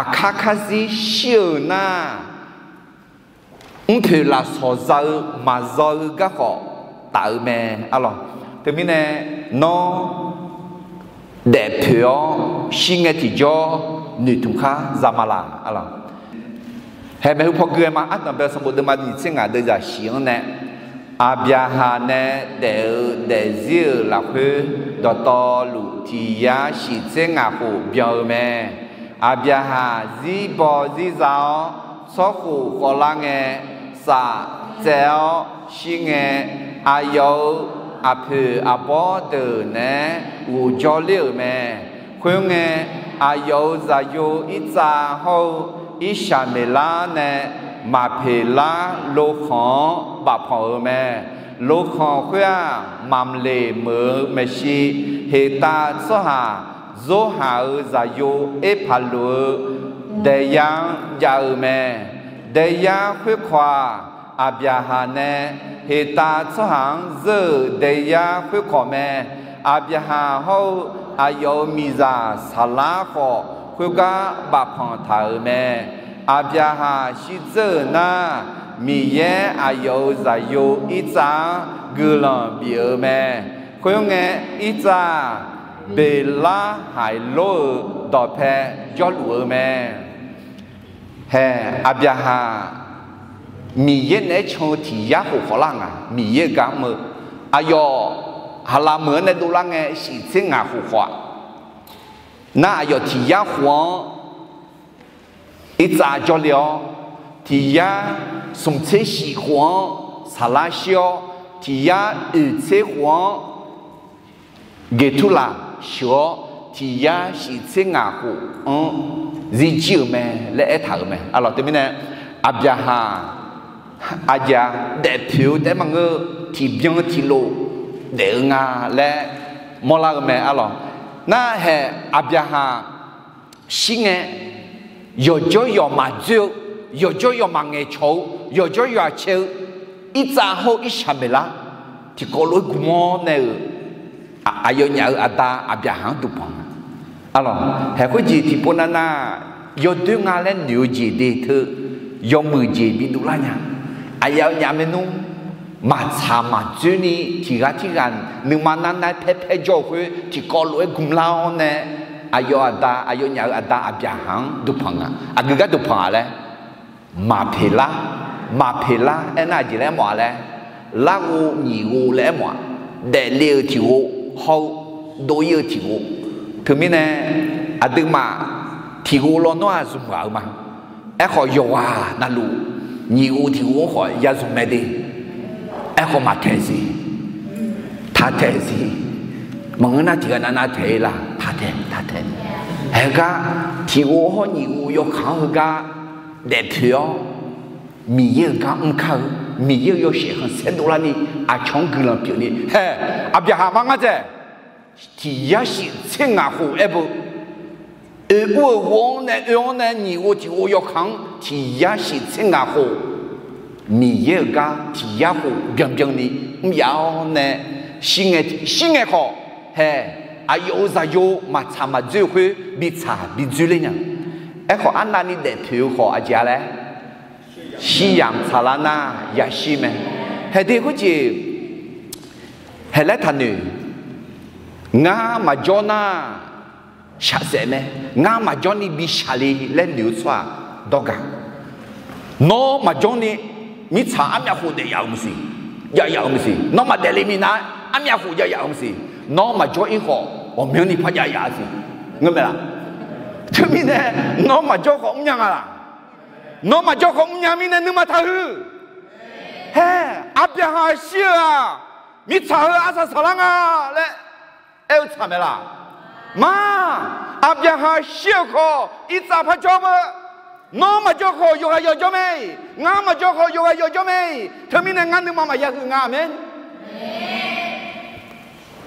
aqkar karzir shir-euq nar, mrpoeq lafsawq za-eu maqzaw-eu garkawv taf-eu mae arlawq. Teumirnae nawr daefpoeq-awr shir ngae tiqjawr noeqtmq khar za ma laq arlawq. Haeq maeqhu paw gui-aer ma, ardanqbae sanqbof deuvma nyiq tser ngaq deuvzaq shif-anr nae, Aqbyaqhaq nae daef-eu daefzir-euq lafkhoer dawqtawvluf tiq yar shif tser ngaq khof byan-eu mae. Aqbyaqhaq zir baw zir za-awr, tsawrkhof khawvlar ngae, saf tsaev-awr shir ngae, aqyawf-euq aqpoeq aqbawr deuq naeq-aer ghofjawr ler-euq mae. Khoerngae, aqyawf-euq zaqyo Irtsav hawr-eu Irsaqmeqlar nae Maqpeqlar lokhanq-anr bafpanq-euq mae. Lokhanq khoer-aq, Mamqleq meuq-eu maeqshi, Heqtav tsawrhaq Zorhaq-euq zaqyo Erpaqloq-eu daeyar-anr jav-eu mae. Daeyar khoerkawq-aq, Aqbyaqhaq nae heqtav tsawrhaq-anr zeur-euq daeyar khoerkawq mae. Aqbyaqhaq hawr-eu aqyawf-euq miqzaq Saqlar khawf khoergar bafpanq taq-euq mae. Aqbyaqhaq shirdzeur-euq nar, Miqyaer aqyawf-euq zaqyo Irtsav-anr guiqlanq bif-euq mae. Khoerngae, Irtsav-aq, Beqlar haiq lor-euq dawqpae jawrluf-eu mae. Hae, Aqbyaqhaq Miqyaer naeq-aer can-eu tiq yar khof khawf lar nga. Miqyaer-euq gar mr-eu aqyawf haqlaq meuq-anr nae dovlar ngae shif tser ngaq khof khawf-aq, nar aqyawf tiq yar khof-anr Irtsav jawrle-awr, tiq yar smq tser shif khof-anr Saqlar shir-awr, tiq yar oeq tser khof-anr Geqturlaq sheuq-awr, tiq yar shif tser ngaq khof-anr zirjir-euq mae laer aertaq-euq mae. Arlawq, teumirnae Aqbyaqhaq aqjeq-aq daefpoeq-eu taef-aer maqngeur-eu, tiqbyan tiqlof daef-eu nga laer mawrlar-eu mae. Arlawq, nar hae Aqbyaqhaq shir ngae, yawqjawr yawqmaf dzoer-eu, yawqjawr yawqmaf ngaeqcawq-eu, yawqjawr yawqha cae-eu Irtsav hawr-eu Irshaqmeqlar tiqkawv lof-aer gmq-awr nae-euq aqyawfnyaf-euq aqda Aqbyaqhaq-anr duqpanq nga. Arlawq, haeq khoerjeq tiqpov navnav yawdoer nga laer noeq-eu jeq de teu yawmuiq jeq bidov lar nya. Aqyawfnyaf maernmr maqtsaq maqdzoer ni tiq ghaq tirghaq nuima nar nar-aer paer paer jawr-eu khoer tiqkawv lof-aer gmq lar-awr nae, aqyawf aqda, aqyawfnyaf-euq aqda Aqbyaqhaq-anr duqpanq nga. Aqgeu gar duqpanq-a laer, Maqpeqlar, Maqpeqlar aernar aqjeq laer aermawf-a laer, larghov nyiq ghov laer aermawf-aq, daefle-euq tiq ghov hawr-eu dov-ir-eu tiq ghov. Teumirnae aqduimaf tiq ghov lawnmr-aq zmq ghaq-eu ma. Aerkhawf yawqghaq navluf nyiq ghov tiq ghov-anr khawf ya zmq mae de. Aerkhawf maqtaeq siq, taq taeq siq. Maqngeur nar tiq ghaq navnav taeq-ir la, taq taeq, taq taeq. Haeq gar tiq ghov hawr nyiq ghov yawkaq-anr heugar daefpoeq-awr, Miqyaer-euq gar mr kar-eu, Miqyaer-euq yawshaef khanqsaer dovlar ni, aqcawq-anr guiqlanq pyeuf ni. Hae, Aqbyaqhaq mar ngar dzaeq, tiq yar shif tser ngaq khof aer beu, oeq ur-euq ghov-anr nae oe-anr nae nyiq ghov tiq ghov yawkaq-anr tiq yar shif tser ngaq khof, Miqyaer-euq gar tiq yar khof byanbyan ni mr yaf-awr nae shir ngae, shir ngae khawf, hae, aqyawf-euq zaqyo maqtsaq maqdzoer-eu khoer bitsaq bidzoer ler nya. Aerkhawf arnavni daefpoeq-eu khawf aqjeq-a laer, shir yamq tsaqlar nar yashir mae. Haeq de khoerjeq haeq laer taqnoeq. Ngar maqjawr nar shaqsaef mae. Ngar maqjawr ni bi shaq le laer noeq-eu tsawrhaq dawrgaq. Nawr maqjawr ni mirtsaq armyav khof daef yaf-euq maqsiq, jav yaf-euq maqsiq. Nawr maqdaef le minav armyav khof jav yaf-euq maqsiq. Nawr maqjawr-ir khawf ghawqmyanrni par jav yaf-eu siq. Ngeur mae laq? Teumirnae nawr maqjawr khawf mrnya nga laq? Nawr maqjawr khawf mrnya mirnae nuima taqhuiq. Hae, Aqbyaqhaq shir-eu-aq, mirtsaq heu arsaq saqlar nga laer aer-eu tsaq mae laq? Ma, Aqbyaqhaq shir-euq khawf Irtsav par jawr-eu. Nawr maqjawr khawf yawqghaq yawqjawr mae-iq, ngar maqjawr khawf yawqghaq yawqjawr mae-iq, teumirnae ngar nuima maqya huiq nga. Aqmeq.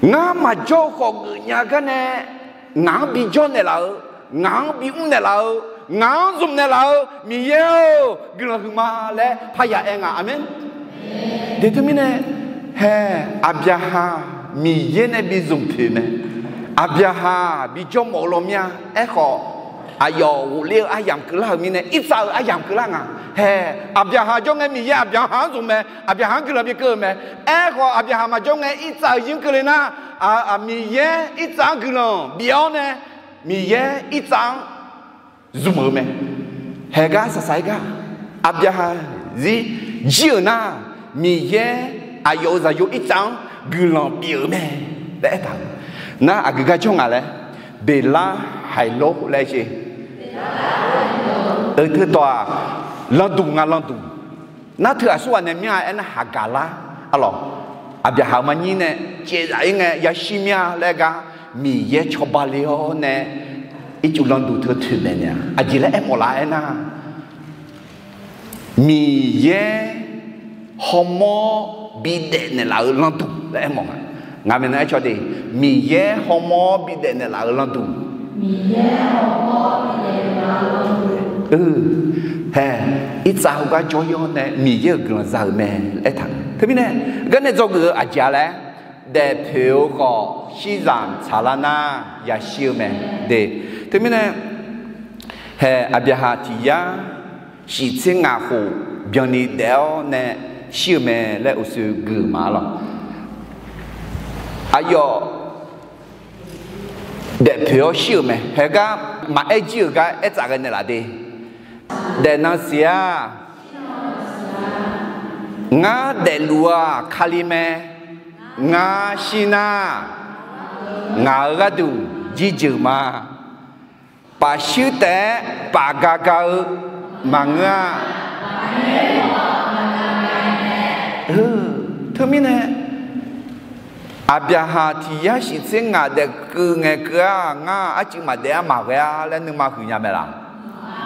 Ngar maqjawr-eu khawf geufnya gar nae ngaq-anr bijawr naeqlaf-eu, ngaq-anr bimr naeqlaf-eu, ngaq-anr zmq naeqlaf-eu Miqyaer-or, guiqlanq huiqma laer parya aer nga. Aqmeq. De teumirnae, hae, Aqbyaqhaq Miqyaer nae bi zmq poeq mae. Aqbyaqhaq bijawr mawf-eu law mya. Aerkhawf, aqyawf ghofler-eu aryamq keuvlar-euq mirnae Irtsav-eu aryamq keuvlar nga. Hae, Aqbyaqhaq jawr ngae Miqyaer Aqbyaqhaq-anr zmq mae. Aqbyaqhaq-anr guiqlanq bikeuv-eu mae. Aerkhawf, Aqbyaqhaq maqjawr ngae Irtsav-euq yinr keuvle nar, Miqyaer Irtsav-anr guiqlanq bif-awr nae, Miqyaer Irtsav-anr zmq-euq mae. Haeq gar saqsaq-aer gar, Aqbyaqhaq zir jir-euq nar, Miqyaer aqyawf-euq zaqyo Irtsav-anr guiqlanq bif-euq mae laer aertaq-euq. Nar aqgeu gar jawr nga laer, Beqlar haiq lor laer sher. Eu, teudawq-aq, landuq nga, landuq. Nar teu aqsur ghaq nae myanr-a aernar, Haqgaqlar, arlawq, Aqbyaqhaq-euq maqnyir nae caevzaf-ir ngae yashir myanr laer gar, Miqyaer cawba le-awr nae ircuf landuq teu toeqmaeq naeq-a. Aqjeq laer aermawf lar aernar, Miqyaer hawmawr bidaef naeqlaf-eu landuq laer aermawf nga. Ngaq maeqnan aer caw de, Miqyaer hawmawr bidaef naeqlaf-eu landuq. Hae, irtsav heugar jawr-awr nae Miqyaer-euq guiqlanq za-euq mae laer aertaq-eu. Teumirnae, garnae dzawgeuf-eu aqjeq-a laer, daefpoeq-eu khawf shirzamq tsaqlar nar yashir-eu mae. De, teumirnae, hae, Aqbyaqhaq tiq yar shif tser ngaq khof byanni daef-awr nae shir-eu mae laer uqshoe gui-euq ma lawq. Aqyawf daefpoeq-awr shir-euq mae. Haegar maqaer jir-euq gar aertsaf ghae naeqlaf de. Daefnan siq-aq, ngar daefluf-aq Kali mae. Ngar shir nar, ngaq-euq gharduq jirjeuq ma. Paf shuir taef-aer paf ga ga-eu maqngeur-a. Teumirnae, Aqbyaqhaq tiq yar shif tser ngaq daef keuv ngae keuv-aq, ngar arcuiv maqdaef-a maqghae-a laer nuima huiqnya mae laq?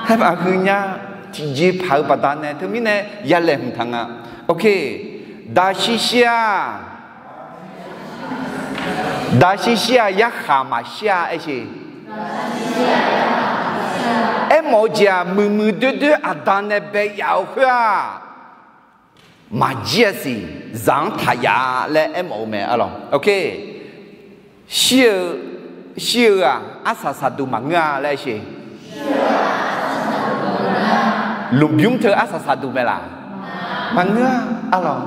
Haer maqhuiqnya. Tiqjeqpaq-eu baqdanae teumirnae ya laeqhmq taq nga. Ok, daqshir shir-aq, daqshir shir-aq yarkhaq maqshir-a aersheq. Aermawf-eu jeq-aq, muiqmuiq doerdoer aqda nae bae yaf-euq khoer-aq, maqjir-a siq, zaq-anr taq yaf-a laer aermawf-eu mae arlawq. Ok, shir-eu, shir-eu-aq arsaq saqduq maqngeur-a laer aersheq. Lmqbymr teu arsaq saqduq mae laq? Maqngeur-a arlawq.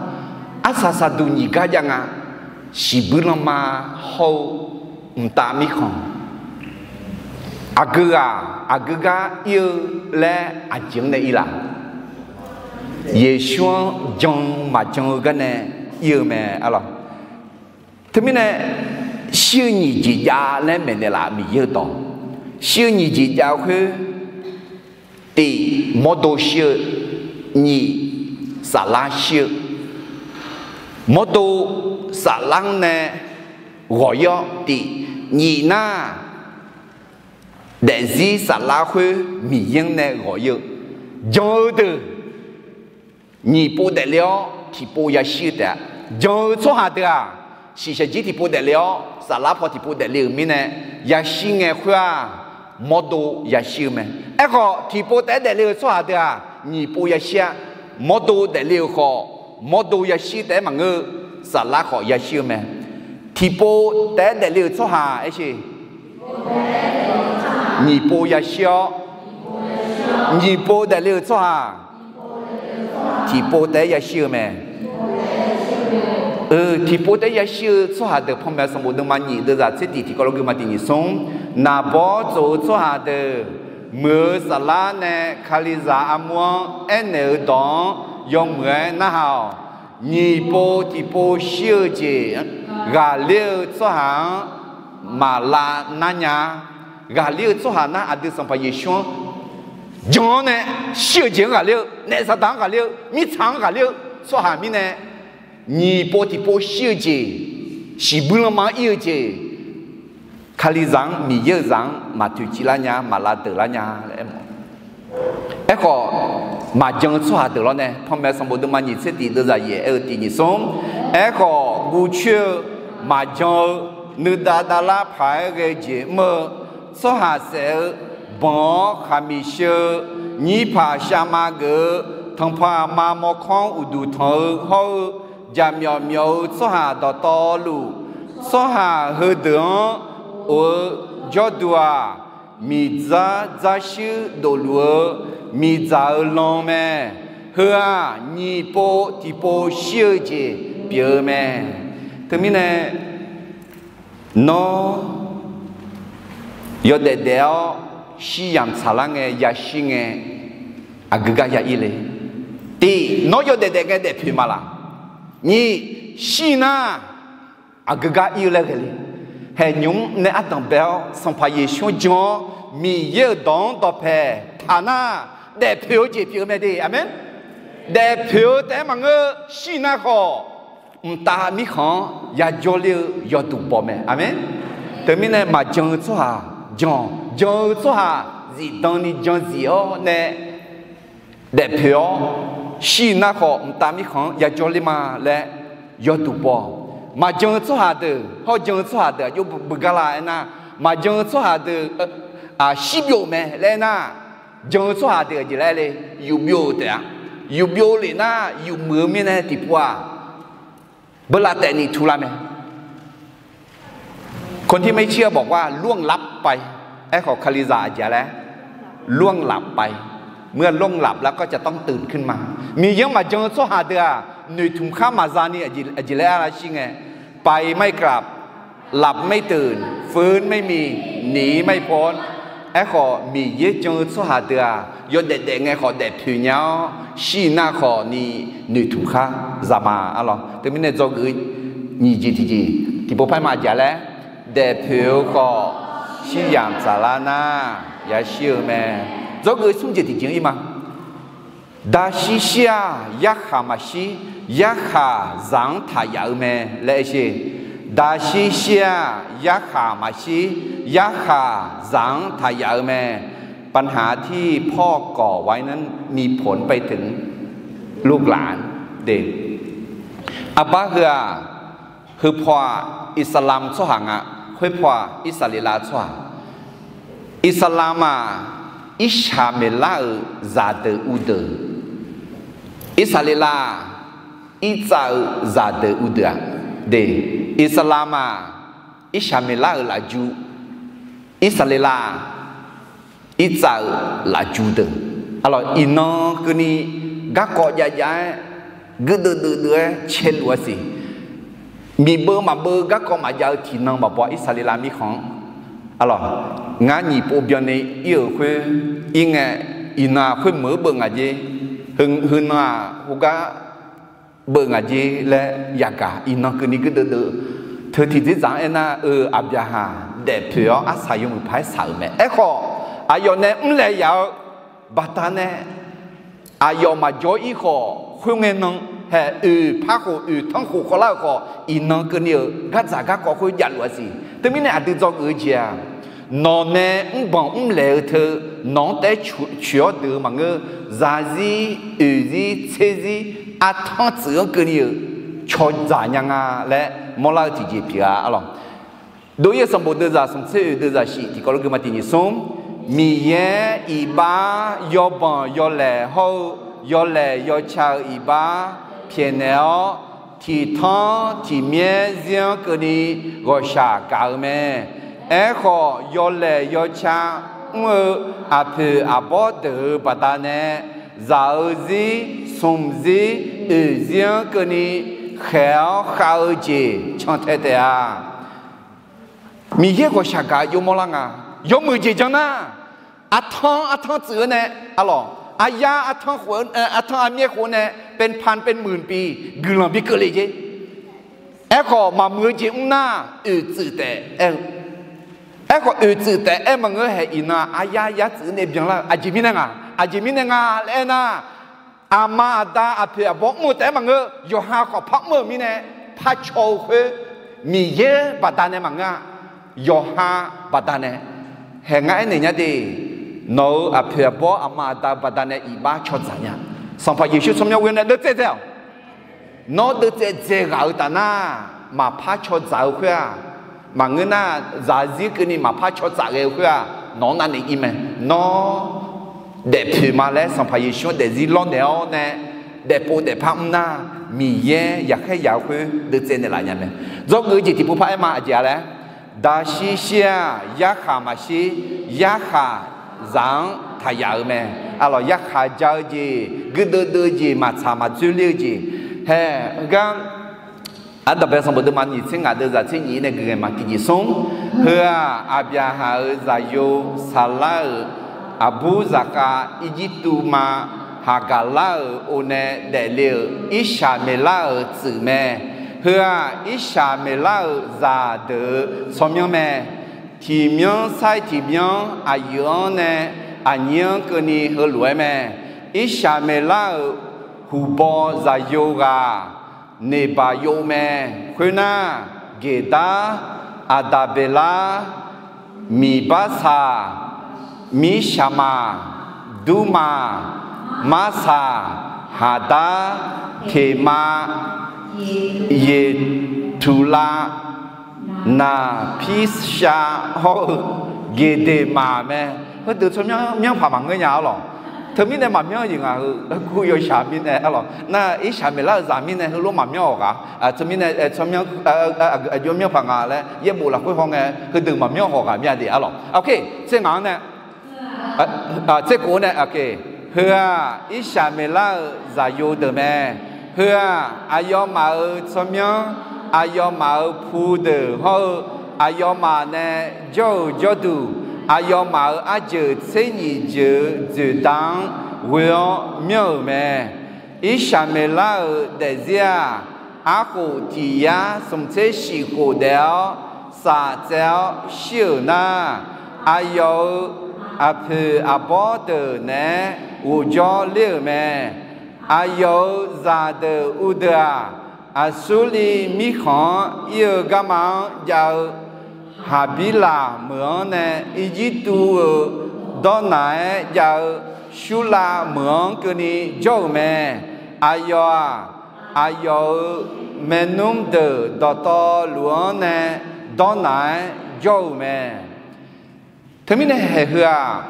Arsaq saqduq nyiq gar jav nga. Shiqbuir lanma hawr-eu mqtav mirkhanq, aqgeu ghaq aqgeu gar ir-eu laer aqjeq-anr nae ir laf? Yeqsur-anr jan-eu maqjan-eu garnae ir-eu mae arlawq. Teumirnae, shir-eu nyiq jeq jav laer maeqnaeq laf Miqyaer-eu dawq. Shir-eu nyiq jeq jav-eu khoer, tiq, mawrdo shir-eu, nyiq, saflar shir-eu. Mawrdo saflar-anr nae ghawq ir-awr tiq, nyiq nar, daefzir saflar khoer Miqyaer-anr nae ghawq ir-eu. Jan-eu deuq nyiq pov daefle-awr tiqpov yashir-eu taef-a. Jan-eu tsawrhaq deuq-aq, shiqshaq jir tiqpov daefle-awr saflar paw tiqpov daefle-euq mirnae, yashir ngae khoer-aq, mawrdo yashir-eu mae. Aerkhawf, tiqpov taef-aer daefle-euq tsawrhaq deuq-aq, nyiq pov yashir-a. Mawrdo daefle-euq khawf, mawrdo yashir taef-aer maqngeur-eu, saflar khawf yashir-eu mae. Tiqpov taef-aer daefle-euq tsawrhaq aersheq, nyiq pov yashir-awr, nyiq pov daefle-euq tsawrhaq tiqpov taef-aer yashir-eu mae. Tiqpov taef-aer yashir-eu tsawrhaq deuq, Panmaeq sanqbof deuvma nyiq deuvzaq tser tiq tiqkawv lof gui ma tiq nyiq smr. Naqbawr tsof-eu tsawrhaq deuq, muiq-eu saflar nae Kalizaq armur-anr aernaeq-eu dawq-anr yawmuiq-aer narhaq-awq. Nyiq pov tiqpov shir-eu jeq ghaqler-eu tsawrhaq-anr maq lavnar nya-a. Ghaqler-eu tsawrhaq nar aqdui Sanqpaq Yeqsur-anr jan-awr nae shir-eu jeq-anr ghaqler-eu, naef Saqdaq-anr ghaqler-eu, mirtsaq-anr ghaqler-eu tsawrhaq mirnae, nyiq pov tiqpov shir-eu jeq, shiqbuir lanma-anr ir-eu jeq, Kalizaq-anr, Miqyaer-euq zaq-anr maq toeqciv lar nya, maq lavdeuq lar nya laer aermawf. Aerkhawf, maqjan-eu tsawrhaq deuq lawr nae, Panmaeq sanqbof deuvma nyiq tser tiq deuvzaq yaef aer-eu tiq nyiq smr. Aerkhawf, guv coer-eu maqjan-eu nuidav davlar paq-aer ghae-eu jeq mr-eu, tsawrhaq saef-eu banq-awr khaqmiq sheu-eu, nyirpaq shavma geuf-eu, tanqpanq aqma mawrkawr-anr uqduq tanq-eu hawr-eu, jaqmyawf myawf-eu tsawrhaq dawqtawvluf, tsawrhaq heudeuq-anr of-eu jawrduq-aq, miqdzar dzarshuir dofluf-eu miqdzaq-eu lan mae. Heu-aq, nyiq pov tiqpov shir-eu jeq pyeuf-eu mae. Teumirnae, nawr yawdaef daef-awr shir yamq tsaqlar ngae, yashir ngae, aqgeu gar ya ir le? Tiq, nawr yawdaef daef ngae daefpoeq ma laq? Nyiq, shir nar aqgeu gar ir-eu laer ghae le? Haeq nymq-mr nae ardanq bae-awr Sanqpaq Yeqsur-anr jan-awr Miqyaer-euq dawq-anr dawqpaeq taq nar, daefpoeq-eu jeq pyeuf-eu mae de. Aqmeq. Daefpoeq-eu taef-aer maqngeur, shir nar khawf, mqtav mirkhanq-anr yajawr ler-eu yawduq baw mae. Aqmeq. Teumirnae maqjan-eu tsawrhaq jan-awq. Jan-eu tsawrhaq zifdan ni jan zif-awr nae daefpoeq-awr, shir nar khawf mqtav mirkhanq-anr yajawr ler ma laer yawduq baw-awq. Maqjan-eu tsawrhaq deuq, hawr jan-eu tsawrhaq deuq aqjox beugar la aernar, maqjan-eu tsawrhaq deuq shir byov mae laer aernar, jan-eu tsawrhaq deuq aqjeq laer le, yufbyov-eu taef-a. Yufbyov lef nar yufmuiq-eu mirnae tiqpov-aq, เวลาแตะนี่ tular mae. คนที่ไม่เชื่อบอกว่า ล่วงลับไป Aerkhawf kalizaq aqjeq laer ล่วงลับไป เมื่อล่วงลับแล้วก็จะต้องตื่นขึ้นมา Miqyaer-anr maqjan-eu tsawrhaq deuq-aq, noeqtmq khar maqza ni aqjeq laer arlar shir ngae, ไปไม่กลับ หลับไม่ตื่น ฟื้นไม่มี หนีไม่พ้น Aerkhawf Miqyaer jan-eu tsawrhaq deuq-aq, yawdaef daef ngae khawf daefpoeq nya-awr, shir nar khawf ni noeqtmq khar za ma. Arlawq teumirnae dzawgeuf nyiq jeq tiqjeq tiqpov par ma aqjeq laer, daefpoeq-eu khawf shir yamq tsaqlar nar yashir-eu mae. Dzawgeuf smr jeq tiqjeq-anr ir ma. Daqshir shir-aq yarkhaq maqshir, yarkhaq zaq-anr taq yaf-eu mae laer aer sher. Daqshir shir-aq yarkhaq maqshir, yarkhaq zaq-anr taq yaf-eu mae. ปัญหาที่พ่อก่อไว้นั้นมีผลไปถึงลูกหลาน Aqbar heu-aq, heupaw-aq, Islam tsawrhaq nga. Khoerpaw-aq Irsaqleqlav tsawrhaq. Islam-aq, Irsaqmeqlar-euq zaqdeuq uvdeuq. Irsaqleqlav-aq, Irtsav-eu zaqdeuq uvdeuq-aq, de, Islam-aq, Irsaqmeqlar-euq lafju, Irsaqleqlav-aq, Irtsav-eu lafju deuq. Arlawq iqnan keuvni garkawv jav jav-aer, guirdeuv deuv deuv-aer caeluf-a siq. Miqbeu maqbeu garkawv maqjav-eu tiqnan maqbaw Irsaqleqlav mirkhanq-anr. Arlawq, ngar nyiq pov byanni ir-euq khoer ir ngae, iqnan-aq khoermeuq-eu beuv ngaq jer. Heunan-aq khoergar beuv ngaq jer laer yagaq iqnan keuvni guirdeuv deuv. Teu tiqdzerdzaq-anr aernar-eu, Aqbyaqhaq daefpoeq-awr arsaq yawmuiq paq-aer saq-euq mae. Aerkhawf, aqyawf nae mrlaeq yaf-eu baqdanae, aqyawf maqjawr ir khawf, khoerngae nan hae oeq par khof oeq tanr khof khawvlar-euq khawf, iqnan keuvni-euq gardzaq garkawv khoer javluf-a siq. Teumirnae aqdui dzawgeuf-eu jeq-aq, nawq nae mrbanq mrlaeq-eu teu, nawq-anr taef-aer coeq-awr deuq-eu maqngeur. Zarzir, oeqzir, tserzir, artanr tsuif-anr keuvni-euq cawdzaq nya nga laer mawrlar-eu tiqjeq pyeuf-a. Arlawq, Dov-ir-eu sanqbof deuvzaq smq tser oeq deuvzaq shif tiqkawv lof gui ma tiq nyiq smr. Miqyaer iqbax yawbanq yawlaeq hawr-eu yawlaeq yawca-eu iqbax pyaeqnaeq-awr, tiqtanr tiqmyaer zir-anr keuvni ghawqshaq gaq-eu mae. Aerkhawf, yawlaeq yawca mr-eu aqpoeq aqbawr deuq-euq baqdanae, zaq-eu zir, smq zir, oeq zir-anr keuvni khaeq-awr khav-eu jeq cantae taef-a. Miqyaer ghawqshaq gaq-eu jov mawrlar nga. Yawmuiq jeq jan nar, artanr artanr tsuif-eu nae, arlawq, aryar artanr khof, artanr armyaer khof nae, เป็นพันเป็นหมื่นปี guiqlanq bi keuvle jer. Aerkhawf, maqmuiq-eu jeq mr nar, oeqtsuif taef aer-eu. Aerkhawf, oeqtsuif taef aer maqngeur hae iqnan aryar yartsuif nae byanlar-eu aqjeq mirnae nga, aqjeq mirnae nga laer aernar, aqma aqda aqpoeq aqbawr mr-eu taef-aer maqngeur, yawqha khawf par mr-euq mirnae, par caw-eu khoer, Miqyaer baqdanae maqngeur-a, yawqha baqdanae. Hae ngar aernaeq nya de, nawq-euq aqpoeq aqbawr aqma aqda-eu baqdanae iqbax cawdzaq nya. Sanqpaq Yeqsur tsawrmyanr ghoe nae deuvtsaev dzae-awq. Nawr deuvtsaev dzaeghaq-eu taf nar, maqpar cawdzaq-eu khoer-aq, maqngeur nar, zaqzir keuvni maqpar cawdzaq ghae-eu khoer-aq, nawq-anr navnaeq ir mae. Nawr daefpoeq ma laer Sanqpaq Yeqsur-anr daefzir lawrnaeq-awr nae, daefpov daefpar mr nar, Miqyaer yaqkhaer yaq-eu khoer deuvtsaev naeqlaf nya mae. Dzawgeuf-eu jeq tiqpov par aer ma aqjeq-a laer, daqshir shir-aq yarkhaq maqshir, yarkhaq zaq-anr taq yaf-eu mae. Arlawq yarkhaq ja-eu jeq, guirdeuv deuv-eu jeq, maqtsaq maqdzoerler-eu jeq, hae, heugar Aqdaq bae sanqbof deuvma nyiq tser ngaq deuvzaq tser nyiq nae gui ghae ma tiqjeq smr. Heu-aq, Aqbyaqhaq-euq zaqyo Saqlar-euq aqbur zaqkhav Irjirtuv ma Haqgaqlar-euq o nae daefle-euq Irsaqmeqlar-euq tsuif mae. Heu-aq, Irsaqmeqlar-euq zaqdeuq-euq tsawrmyanr mae. Tiqmyanr sair tiqmyanr aqyuif-anr nae aqnyir-anr keuvni heulof-aer mae. Irsaqmeqlar-euq huqbaw zaqyo ghaq Neqbaqyov mae. Khoernar, Geqdar, Aqdaqbeqlar, Miqbarsaq, Mirshaqmaq, Durmaq, Marsaq, Haqdar, Teqmav, Yeqtuqlav, Naqpirshav hawr-eu Geqdeqmaq mae. Heudeuq tsawrmyanr myanr paq maqngeur nya arlawq. Teumirnae maqmyanr-eu jeq ngaq heu gur yawshaq mirnae arlawq. Nar Irsaqmeqlar-euq zaq mirnae heulof maqmyanr-awq ghaq. Teumirnae tsawrmyanr aqjox myanr paq nga laer yaerbof lafkhoer hawngae heudeuq maqmyanr hawq ghaq mir-a de arlawq. Tser ngaq-anr nae tser kof-anr nae, heu-aq Irsaqmeqlar-euq zaqyo deuq mae. Heu-aq aqyawfmaf-euq tsawrmyanr, aqyawfmaf-euq pu deuq hawr-eu, aqyawfmaf nae jawr-euq jawrduq, aqyawfmaf-euq arjeuq tser nyiq jeuq-eu dzoeqda-anr ghoe-awr myanr-euq mae. Irsaqmeqlar-euq daefzir-aq, arkhof tiq yar smq tser shif khof daef-awr saf tsaev-awr shir-euq nar, aqyawf-euq aqpoeq aqbawr deuq naeq-aer ghofjawr ler-euq mae. Aqyawf-euq zaqdeuq uvdeuq-aq, Aqsurliv mirkhanq-anr ir-eu garma-anr jav-eu Haqbirlaq meuq-anr nae Irjirtuv-euq dawrnaq-aer jav-eu Shurlav meuq-anr keuvni jawr-euq mae. Aqyawf-aq, aqyawf-euq maernmr deuq dawqtawvluf-anr nae dawrnaq-aer jawr-euq mae. Teumirnae haeq heu-aq,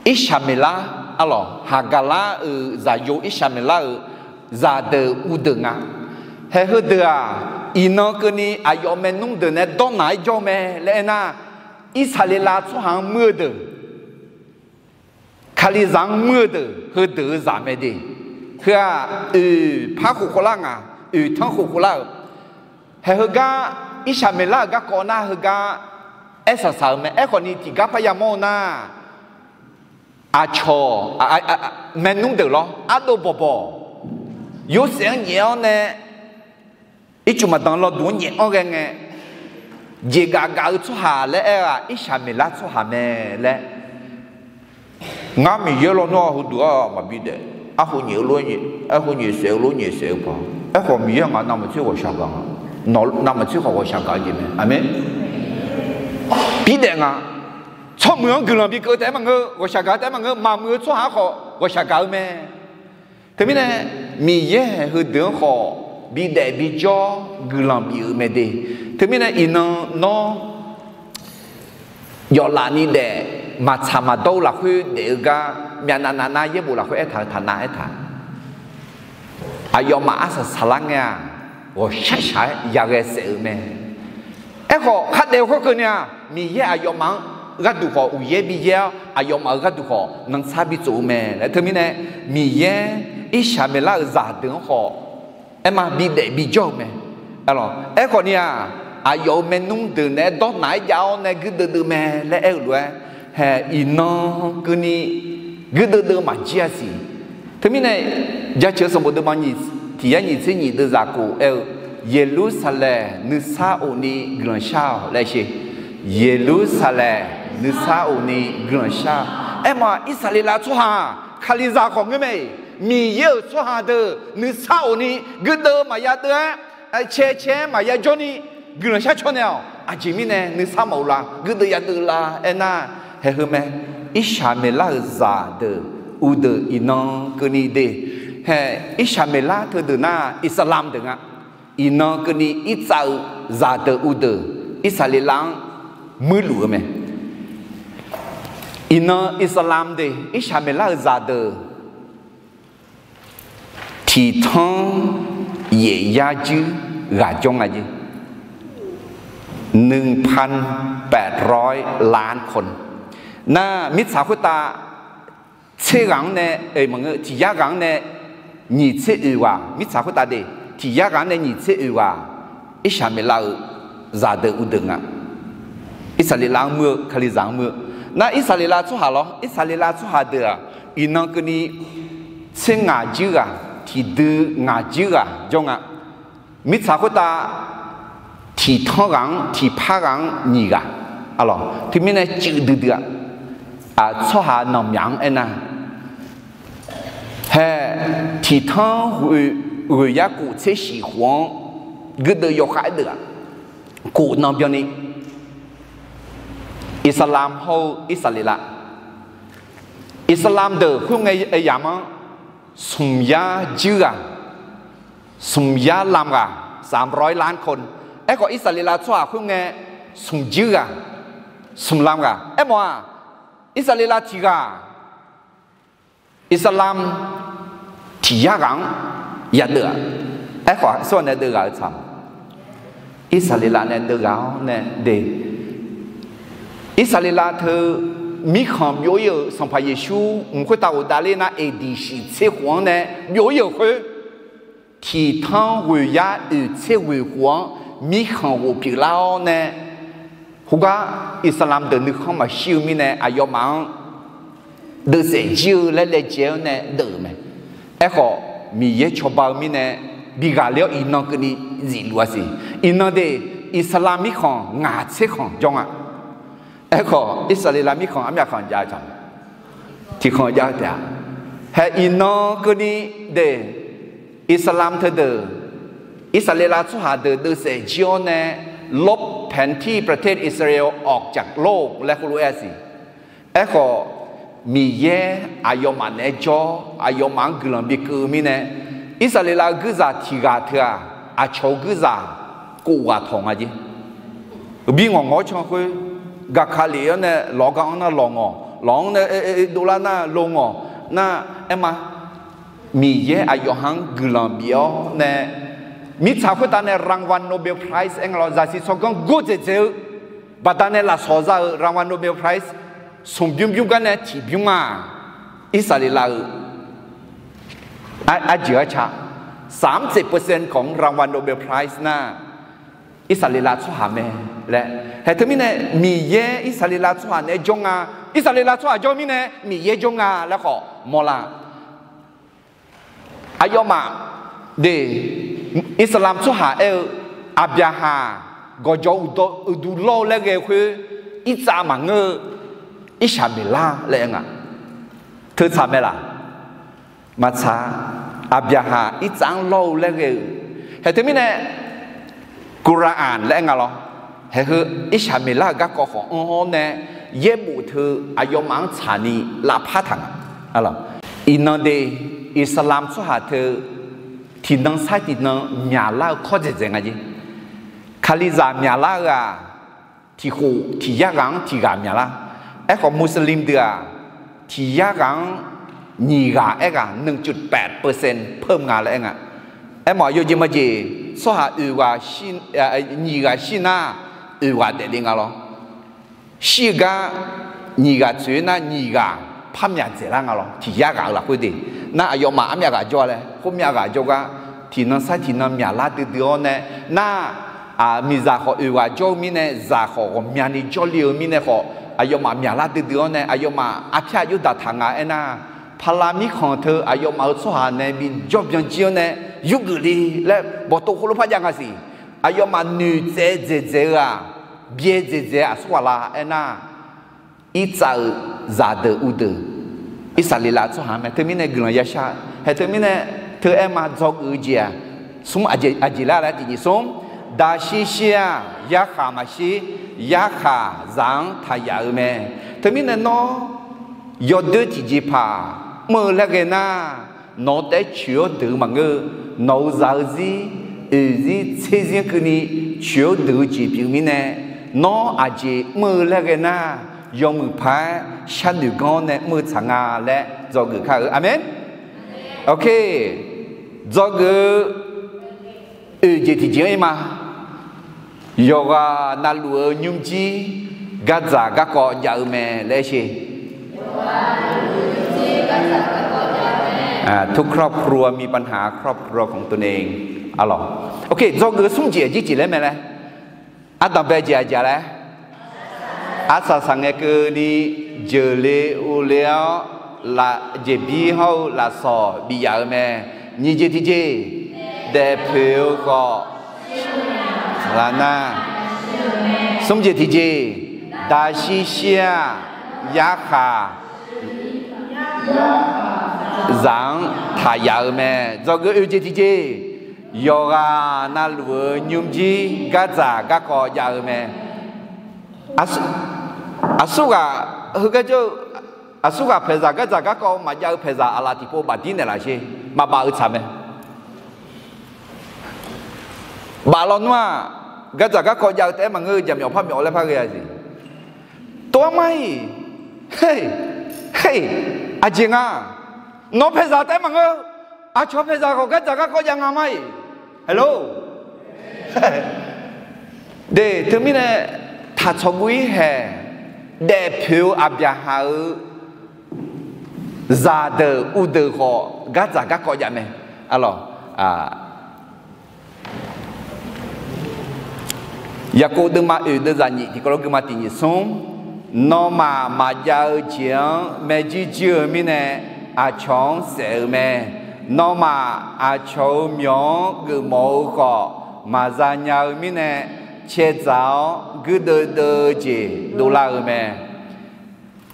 Irsaqmeqlar arlawq, Haqgaqlar-euq zaqyo Irsaqmeqlar-euq zaqdeuq uvdeuq nga. Haeq heudeuq-aq, iqnan keuvni aqyawf maernmr deuq nae dawrnaq-aer jawr-eu mae laer aernar, Irsaqleqlav tsawrhaq-anr muir-eu deuq, Kalizaq-anr muir-eu deuq, heudeuq-euq zaq mae de. Heu-aq, oeq par khof khov lar nga, oeq tanr khof khov lar-euq. Haeq heugar, Irsaqmeqlar-euq garkawv nar heugar aer saqsaq-eu mae. Aerkhawfni tiqgar parya mawr-eu nar, aqcawq, maernmr deuq lawr, ardov bawqbawq, Yorsaev-anr nyaef-awr nae, ircuf maqdanq lawduq-anr nyaef-anr ghae ngae, jeqgaf gaf-eu tsawrhaq laer aer-eu-aq, Irsaqmeqlar tsawrhaq mae laer. Ngar Miqyaer lawnmr-a heuduq-aq maqbi daef. Arkhof nyaef-eu lof, arkhof nyaef saef-eu lof nyaef saef-eu pa. Aerkhawf Miqyaer ngaq navmaqtser ghawqshaq gaq nga. Nawq navmaqtser khawf ghawqshaq gaq-eu jeq mae. Aqmeq. Bidaef nga. Tsawrmuiq-anr guiqlanq bikeuv taef-aer maqngeur, ghawqshaq gaq-eu taef-aer maqngeur, maqmuiq-eu tsawrhaq-anr khawf ghawqshaq gaq-eu mae. Teumirnae Miqyaer haeq heudeuq-anr khawf bidaef bijawr guiqlanq bif-euq mae de. Teumirnae iqnan nawr yawflaf ni daef, maqtsaq maqdawr-eu lafkhoer daef-eu gar myavnav navnar yaerbof lafkhoer aertaq-eu taqnav aertaq. Aqyawfmaf arsaq saqlar ngae-aq, ghawqshaq shaq-aer yaghae saef-euq mae. Aerkhawf khardaef-eu khoerkeuvni-aq, Miqyaer aqyawfmaf-anr gharduq khawf uqyaer bi yaer-awr, aqyawfmaf-euq gharduq khawf nantsar bitsof-eu mae laer. Teumirnae Miqyaer Irsaqmeqlar-euq zaqdeuq-anr khawf aerma bidaef bijawr-eu mae. Aerkhawfni-aq, aqyawf-euq maernmr deuq naeq-aer dawrnaq-aer jav-awr nae guirdeuv deuv mae laer aer-euq lof-aer, haeq iqnan keuvni guirdeuv deuv maqjir-a siq. Teumirnae jaceuq-eu sanqbof deuvma tiq yar nyiq tser nyiq deuvzaq kof aer-eu, Yeqlursaqlaeq nuisar of ni guiqlanq shar-awq laer sher. Yeqlursaqlaeq nuisar of ni guiqlanq shar. Aerma Irsaqleqlav tsawrhaq-aq Kalizaq khawf ngeur mae-iq, Miqyaer-euq tsawrhaq deuq nuisar of ni guirdeuv maqya deuv-aer, cae cae-aer maqya jawr ni guiqlanq shar caw naeq-awq. Aqjeq mirnae nuisar mawf-eu la, guirdeuv yadeuv la aernar, haeq heu mae. Irsaqmeqlar-euq zaqdeuq uvdeuq iqnan keuvni de. Haeq Irsaqmeqlar teudeuq nar Irsaqlam deuq nga. Iqnan keuvni irtsav-eu zaqdeuq uvdeuq Irsaqleqlav-anr muirluf-eu mae. Iqnan Irsaqlam de, Irsaqmeqlar-euq zaqdeuq tiqtanr yaef yar juir ghaq jawr nga jer. หนึ่งพันแปดร้อยล้านคน nar mirtsaq khoertav tser ghaq-anr nae, maqngeur, tiq yar ghaq-anr nae nyiq tser oeq ghaq, mirtsaq khoertav de, tiq yar ghaq-anr nae nyiq tser oeq ghaq, Irsaqmeqlav-euq zaqdeuq uvdeuq nga. Irsaqleqlav-anr muir-eu, Kalizaq-anr muir-eu. Nar Irsaqleqlav tsawrhaq lawr, Irsaqleqlav tsawrhaq deuq-aq, iqnan keuvni tser ngaq juir ghaq, tiqdui ngaq juir ghaq jawr nga. Mirtsaq khoertav tiqtanr ghaq-anr, tiqpar ghaq-anr nyiq ghaq, arlawq, teumirnae cuif duidui-a. Tsawrhaq nanqmyaq-anr aernar, hae, tiqtanr ghoeq yar kof tser shif khof-anr guirdeuv yawkhav-aer deuv-aq, kof nan byanni, Irsaqlam hawr-eu Irsaqleqlav, Irsaqlam deuq khoerngae yamq-anr smq yar juir ghaq, smq yar lam ghaq, สามร้อยล้านคน. Aerkhawf Irsaqleqlav tsawrhaq khoerngae smq juir ghaq, smq lam ghaq. Aermawf-aq, Irsaqleqlav tiq ghaq, Irsaqleqlav tiq yar ghaq-anr yadeuv-aq. Aerkhawf, aqsur ghaq nae deuv ghaq-eu tsaq ma. Irsaqleqlav nae deuv ghaq-awr nae de, Irsaqleqlav teu mirkhanq byov-ir-euq Sanqpaq Yeqsur mq khoertav ghofdav ler nar, A D shiq tser khof-anr nae byov-ir-euq khoer, tiq tanr ghoeq yar oeq tser ghoeq khof-anr mirkhanq ghof pyeuflar-awr nae, khoergar Irsaqleqlav deuq nuikhanr maqshir-eu mirnae, aqyawfmaf-anr deuvsaef jir-eu laer laejae-awr nae deuv-euq mae. Aerkhawf, Miqyaer cawba-eu mirnae, bi ghaqler-awr iqnan keuvni zifluf-a siq. Iqnan de, Irsaqleqlav mirkhanq ngaq tser khanq jawr nga. Aerkhawf, Irsaqleqlav mirkhanq armyav khanq jav-eu taq, tiq khanq jav-eu taef-a. Hae iqnan keuvni de, Irsaqleqlav teudeuq, Irsaqleqlav tsawrhaq deuq deuvsaef jir-awr nae, ลบแผนที่ประเทศอิสราเอลออกจากโลก laer khoerlof-aer-a siq. Aerkhawf, Miqyaer aqyawfmaf naeq-aer jawr, aqyawfmaf-anr guiqlanq bikeuv-eu mirnae, Irsaqleqlav-eu guirzaq tiq ghaq teu-aq, aqcawq-eu guirzaq kof ghaq tawq nga jeq. Bi ngawq ngawq-awr can khoer, gaqkaq lef-awr nae lawq-awr gar-anr nar lawq ngawq, lawq-anr nae dovlar nar lo ngawq nar, aerma, Miqyaer aqyawf-anr guiqlanq bif-awr nae, mirtsaq khoertav nae รางวัล Nobel Prize aer nga lawr, zaqsiq tsawrganr gordzaeq dzaeq-eu baqdanae lafsawq za-euq รางวัล Nobel Prize smq bymr bymr gar nae tiq bymr-aq, Irsaqleqlav-euq arjeuq arca สามสิบเปอร์เซ็นต์ ของรางวัล Nobel Prize nar, Irsaqleqlav tsawrhaq mae laer. Hae teumirnae, Miqyaer Irsaqleqlav tsawrhaq naeq-aer jawr nga. Irsaqleqlav tsawrhaq jawr mirnae Miqyaer jawr nga laer khawf mawrlar. Aqyawfmaf de, Irsaqleqlav tsawrhaq aer-eu, Aqbyaqhaq gawqjawq uqduq lawr-eu laer ghae-eu khoer, irtsav maqngeur-eu Irsaqmeqlar laer aer nga. Teutsaq mae laq? Maqtsaq. Aqbyaqhaq irtsav-anr lawr-eu laer ghae-eu, hae teumirnae, Quran laer aer nga lawr. Hae heu Irsaqmeqlar-euq garkawv khawf anr-awr nae, yaerbof teu aqyawfmaf-anr tsaqni lavpar taq nga. Iqnan de, Irsaqleqlav tsawrhaq teu tiqnan sar tiqnan myaqlar-eu kawr dzaeqdzaeq nga jeq. Kalizaq myaqlar-eu-aq, tiq khof tiq yar ghaq-anr tiq ghaq myaqlar. Aerkhawf, Muslim deuq-aq, tiq yar ghaq-anr nyiq ghaq aer ghaq หนึ่งจุดแปดเปอร์เซ็นต์ เพิ่ม nga laer aer nga. Aermawf-aq, yawjeq majeq tsawrhaq oeq ghaq, nyiq ghaq shir nar, oeq ghaq daefle nga lawr. Shir-eu gar nyiq ghaq tsoeq-ir nar, nyiq ghaq par myaq dzaeqlar nga lawr. Tiq yar ghaq-eu lafkhoer de, nar aqyawfmaf armyav ghaq jawr-a laer, khoermyav ghaq jawrgar, tiqnan sar tiqnan myaqlar duidui-awr nae, nar, miqzaq khawf oeq ghaq jawr-eu mirnae, zaq khawf ghawqmyani jawrle-eu mirnae khawf, aqyawfmaf myaqlar duidui-awr nae, aqyawfmaf arpyar aqjox daqtaq nga aernar, paqlaq mirkhanq teu aqyawfmaf-euq tsawrhaq nae bi jawr byan jir-awr nae, yurgeuf le laer bawqtov khoerlof par jav nga siq. Aqyawfmaf noeqtsaev dzaeqdzaeq-eu-aq, byae dzaeqdzaeq aqsur ghaq la aernar, irtsav-euq zaqdeuq uvdeuq, Irsaqleqlav tsawrhaq mae. Teumirnae guiqlanq yashar-eu, hae teumirnae, teu aerma dzawgeuf-eu jeq-aq, smr aqjeq laer laer tiqjeq smr, daqshir shir-aq yarkhaq maqshir, yarkhaq zaq-anr taqyaf-eu mae. Teumirnae nawr yawdoer tiqjeqpaq mr-eu laer ghae nar, nawq-eu taef-aer coeq-awr deuq-eu maqngeur-eu, nawq-euq zaq-eu zir, oeq zir tser zir keuvni coeq-awr deuq-eu jeq pyeuf mirnae, nawr aqjeq mr-eu laer ghae nar, yawmuiq paq-aer sharnoeq ganr-awr nae mr-eu tsaq nga laer dzawgeuf kar-eu. Aqmeq. Ok. Dzawgeuf-eu oeq jeq tiqjeq-anr ir ma. Yawqghaq navluf-eu nymrjir gardzaq garkawv jav-eu mae laer sher. ทุกครอบครัวมีปัญหาครอบครัวของตนเอง arlawq. Ok, dzawgeuf smr jeq aqjir jeq laer mae laer. Ardanqbae jeq aqjeq laer. Arsaq saqngae keuvni jeuqle urle-awr, jeqbir hawr-eu lafsawq bif yaf-eu mae. Nyiq jeq tiqjeq, daefpoeq-eu khawf, nar, smr jeq tiqjeq, daqshir shir-aq, yarkhaq zaq-anr taqyaf-eu mae. Dzawgeuf oeq jeq tiqjeq, yawqghaq navluf-eu nymrjir gardzaq garkawv jav-eu mae. Aqsur ghaq, heugar jawr-eu, aqsur ghaq paeqzaq gardzaq garkawv maqjav-eu paeqzaq aqlaf tiqpov bafdir naeqlaf sher. Maqbaf-eu tsaq mae. Baf lawnmr-aq, gardzaq garkawv jav-eu taef-aer maqngeur-eu jaqmyawf par myawf laer par ghae-a siq. Tov-aer mar-iq, He, he, aqjeq nga. Nawr paeqzaq taef-aer maqngeur. Aqcawq paeqzaq khawf gardzaq garkawv jav nga ma-iq. Hello. De, teumirnae taqtsawq guv-ir haeq, daefpoeq-eu Aqbyaqhaq-euq zaqdeuq uvdeuq khawf gardzaq garkawv jav mae. Arlawq, Yaqkov deuvma oeq deuvzaq nyiq tiqkawv lof guima tiq nyiq smr, nawmaf maqjav-eu jeq-anr maerjuir juir-eu mirnae, aqcawq-anr saef-eu mae. Nawmaf aqcawq-euq myawq-anr geufmawf-eu khawf, maqza nya-eu mirnae, caevdzaq-awr guirdeuv deuv-eu jeq dovlar-eu mae.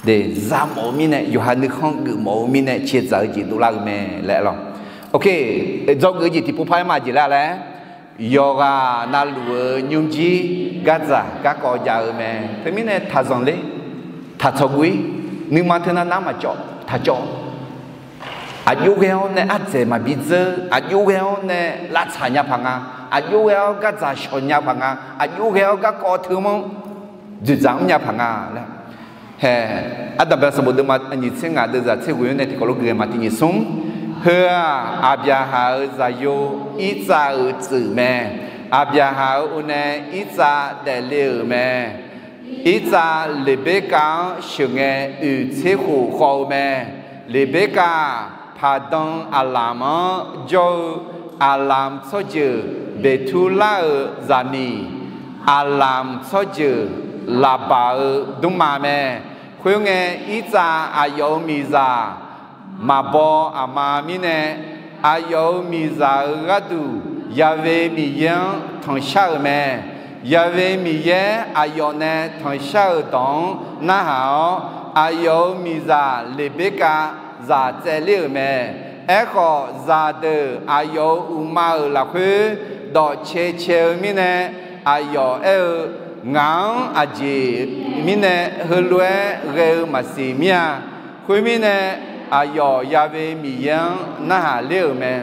De, zamawf-eu mirnae, yawqha nuikhanr geufmawf-eu mirnae caevdzaq-eu jeq dovlar-eu mae laer lawq. Ok, dzawgeuf jeq tiqpov par-aer ma jeq laer laer, yawqghaq navluf-eu nymrjir gardzaq garkawv jav-eu mae. Teumirnae taqzanq ler, taqtsawq guv-ir, nuima teunav nar maqcawv taqcawv. Aqjox ghae-awr nae ardzaeq maqbi dzeur, aqjox ghae-awr nae lavtsaq nya paq nga, aqjox ghae-awr gardzaq shawq nya paq nga, aqjox ghae-awr garkawv teu manr dzoeqdzaq mrnya paq nga laer. Hae, Ardanqbae sanqbof deuvma nyiq tser ngaq deuvzaq tser ghoeq-anr nae tiqkawv lof gui-eu ma tiq nyiq smr. Heu-aq, Aqbyaqhaq-euq zaqyo Irtsav-euq tsuif mae. Aqbyaqhaq-euq unae Irtsav daefle-euq mae. Irtsav Leqberkav-anr sheuqngae oeq tser khof khawv-eu mae. Leqberkav-aq, Paqdan Aqlamq-anr jawr-eu Aqlamq tsawrjeuq Beqturlar-euq zaqmiq, Aqlamq tsawrjeuq Laqbaq-euq dmrma mae. Khoerngae, Irtsav aqyawf-euq miqzaq maqbaw aqma mirnae, aqyawf-euq miqzaq-euq gharduq Yaqve Miqyaer-anr tanqshar-euq mae. Yaqve Miqyaer aqyawf nae tanqshar-euq dawq-anr narhaq-awr, aqyawf-euq miqzaq Leqberkav zaq tsaevler-euq mae. Aerkhawf, zaqdeuq aqyawf-euq uqma-euq lafkhoer dawq cae cae-eu mirnae, aqyawf aer-eu, Ngaq-anr aqjeq mirnae heulof-aer ghae-eu maqsiq mir-a. Khoermirnae, aqyawf Yaqve Miqyaer-anr narhaq ler-euq mae.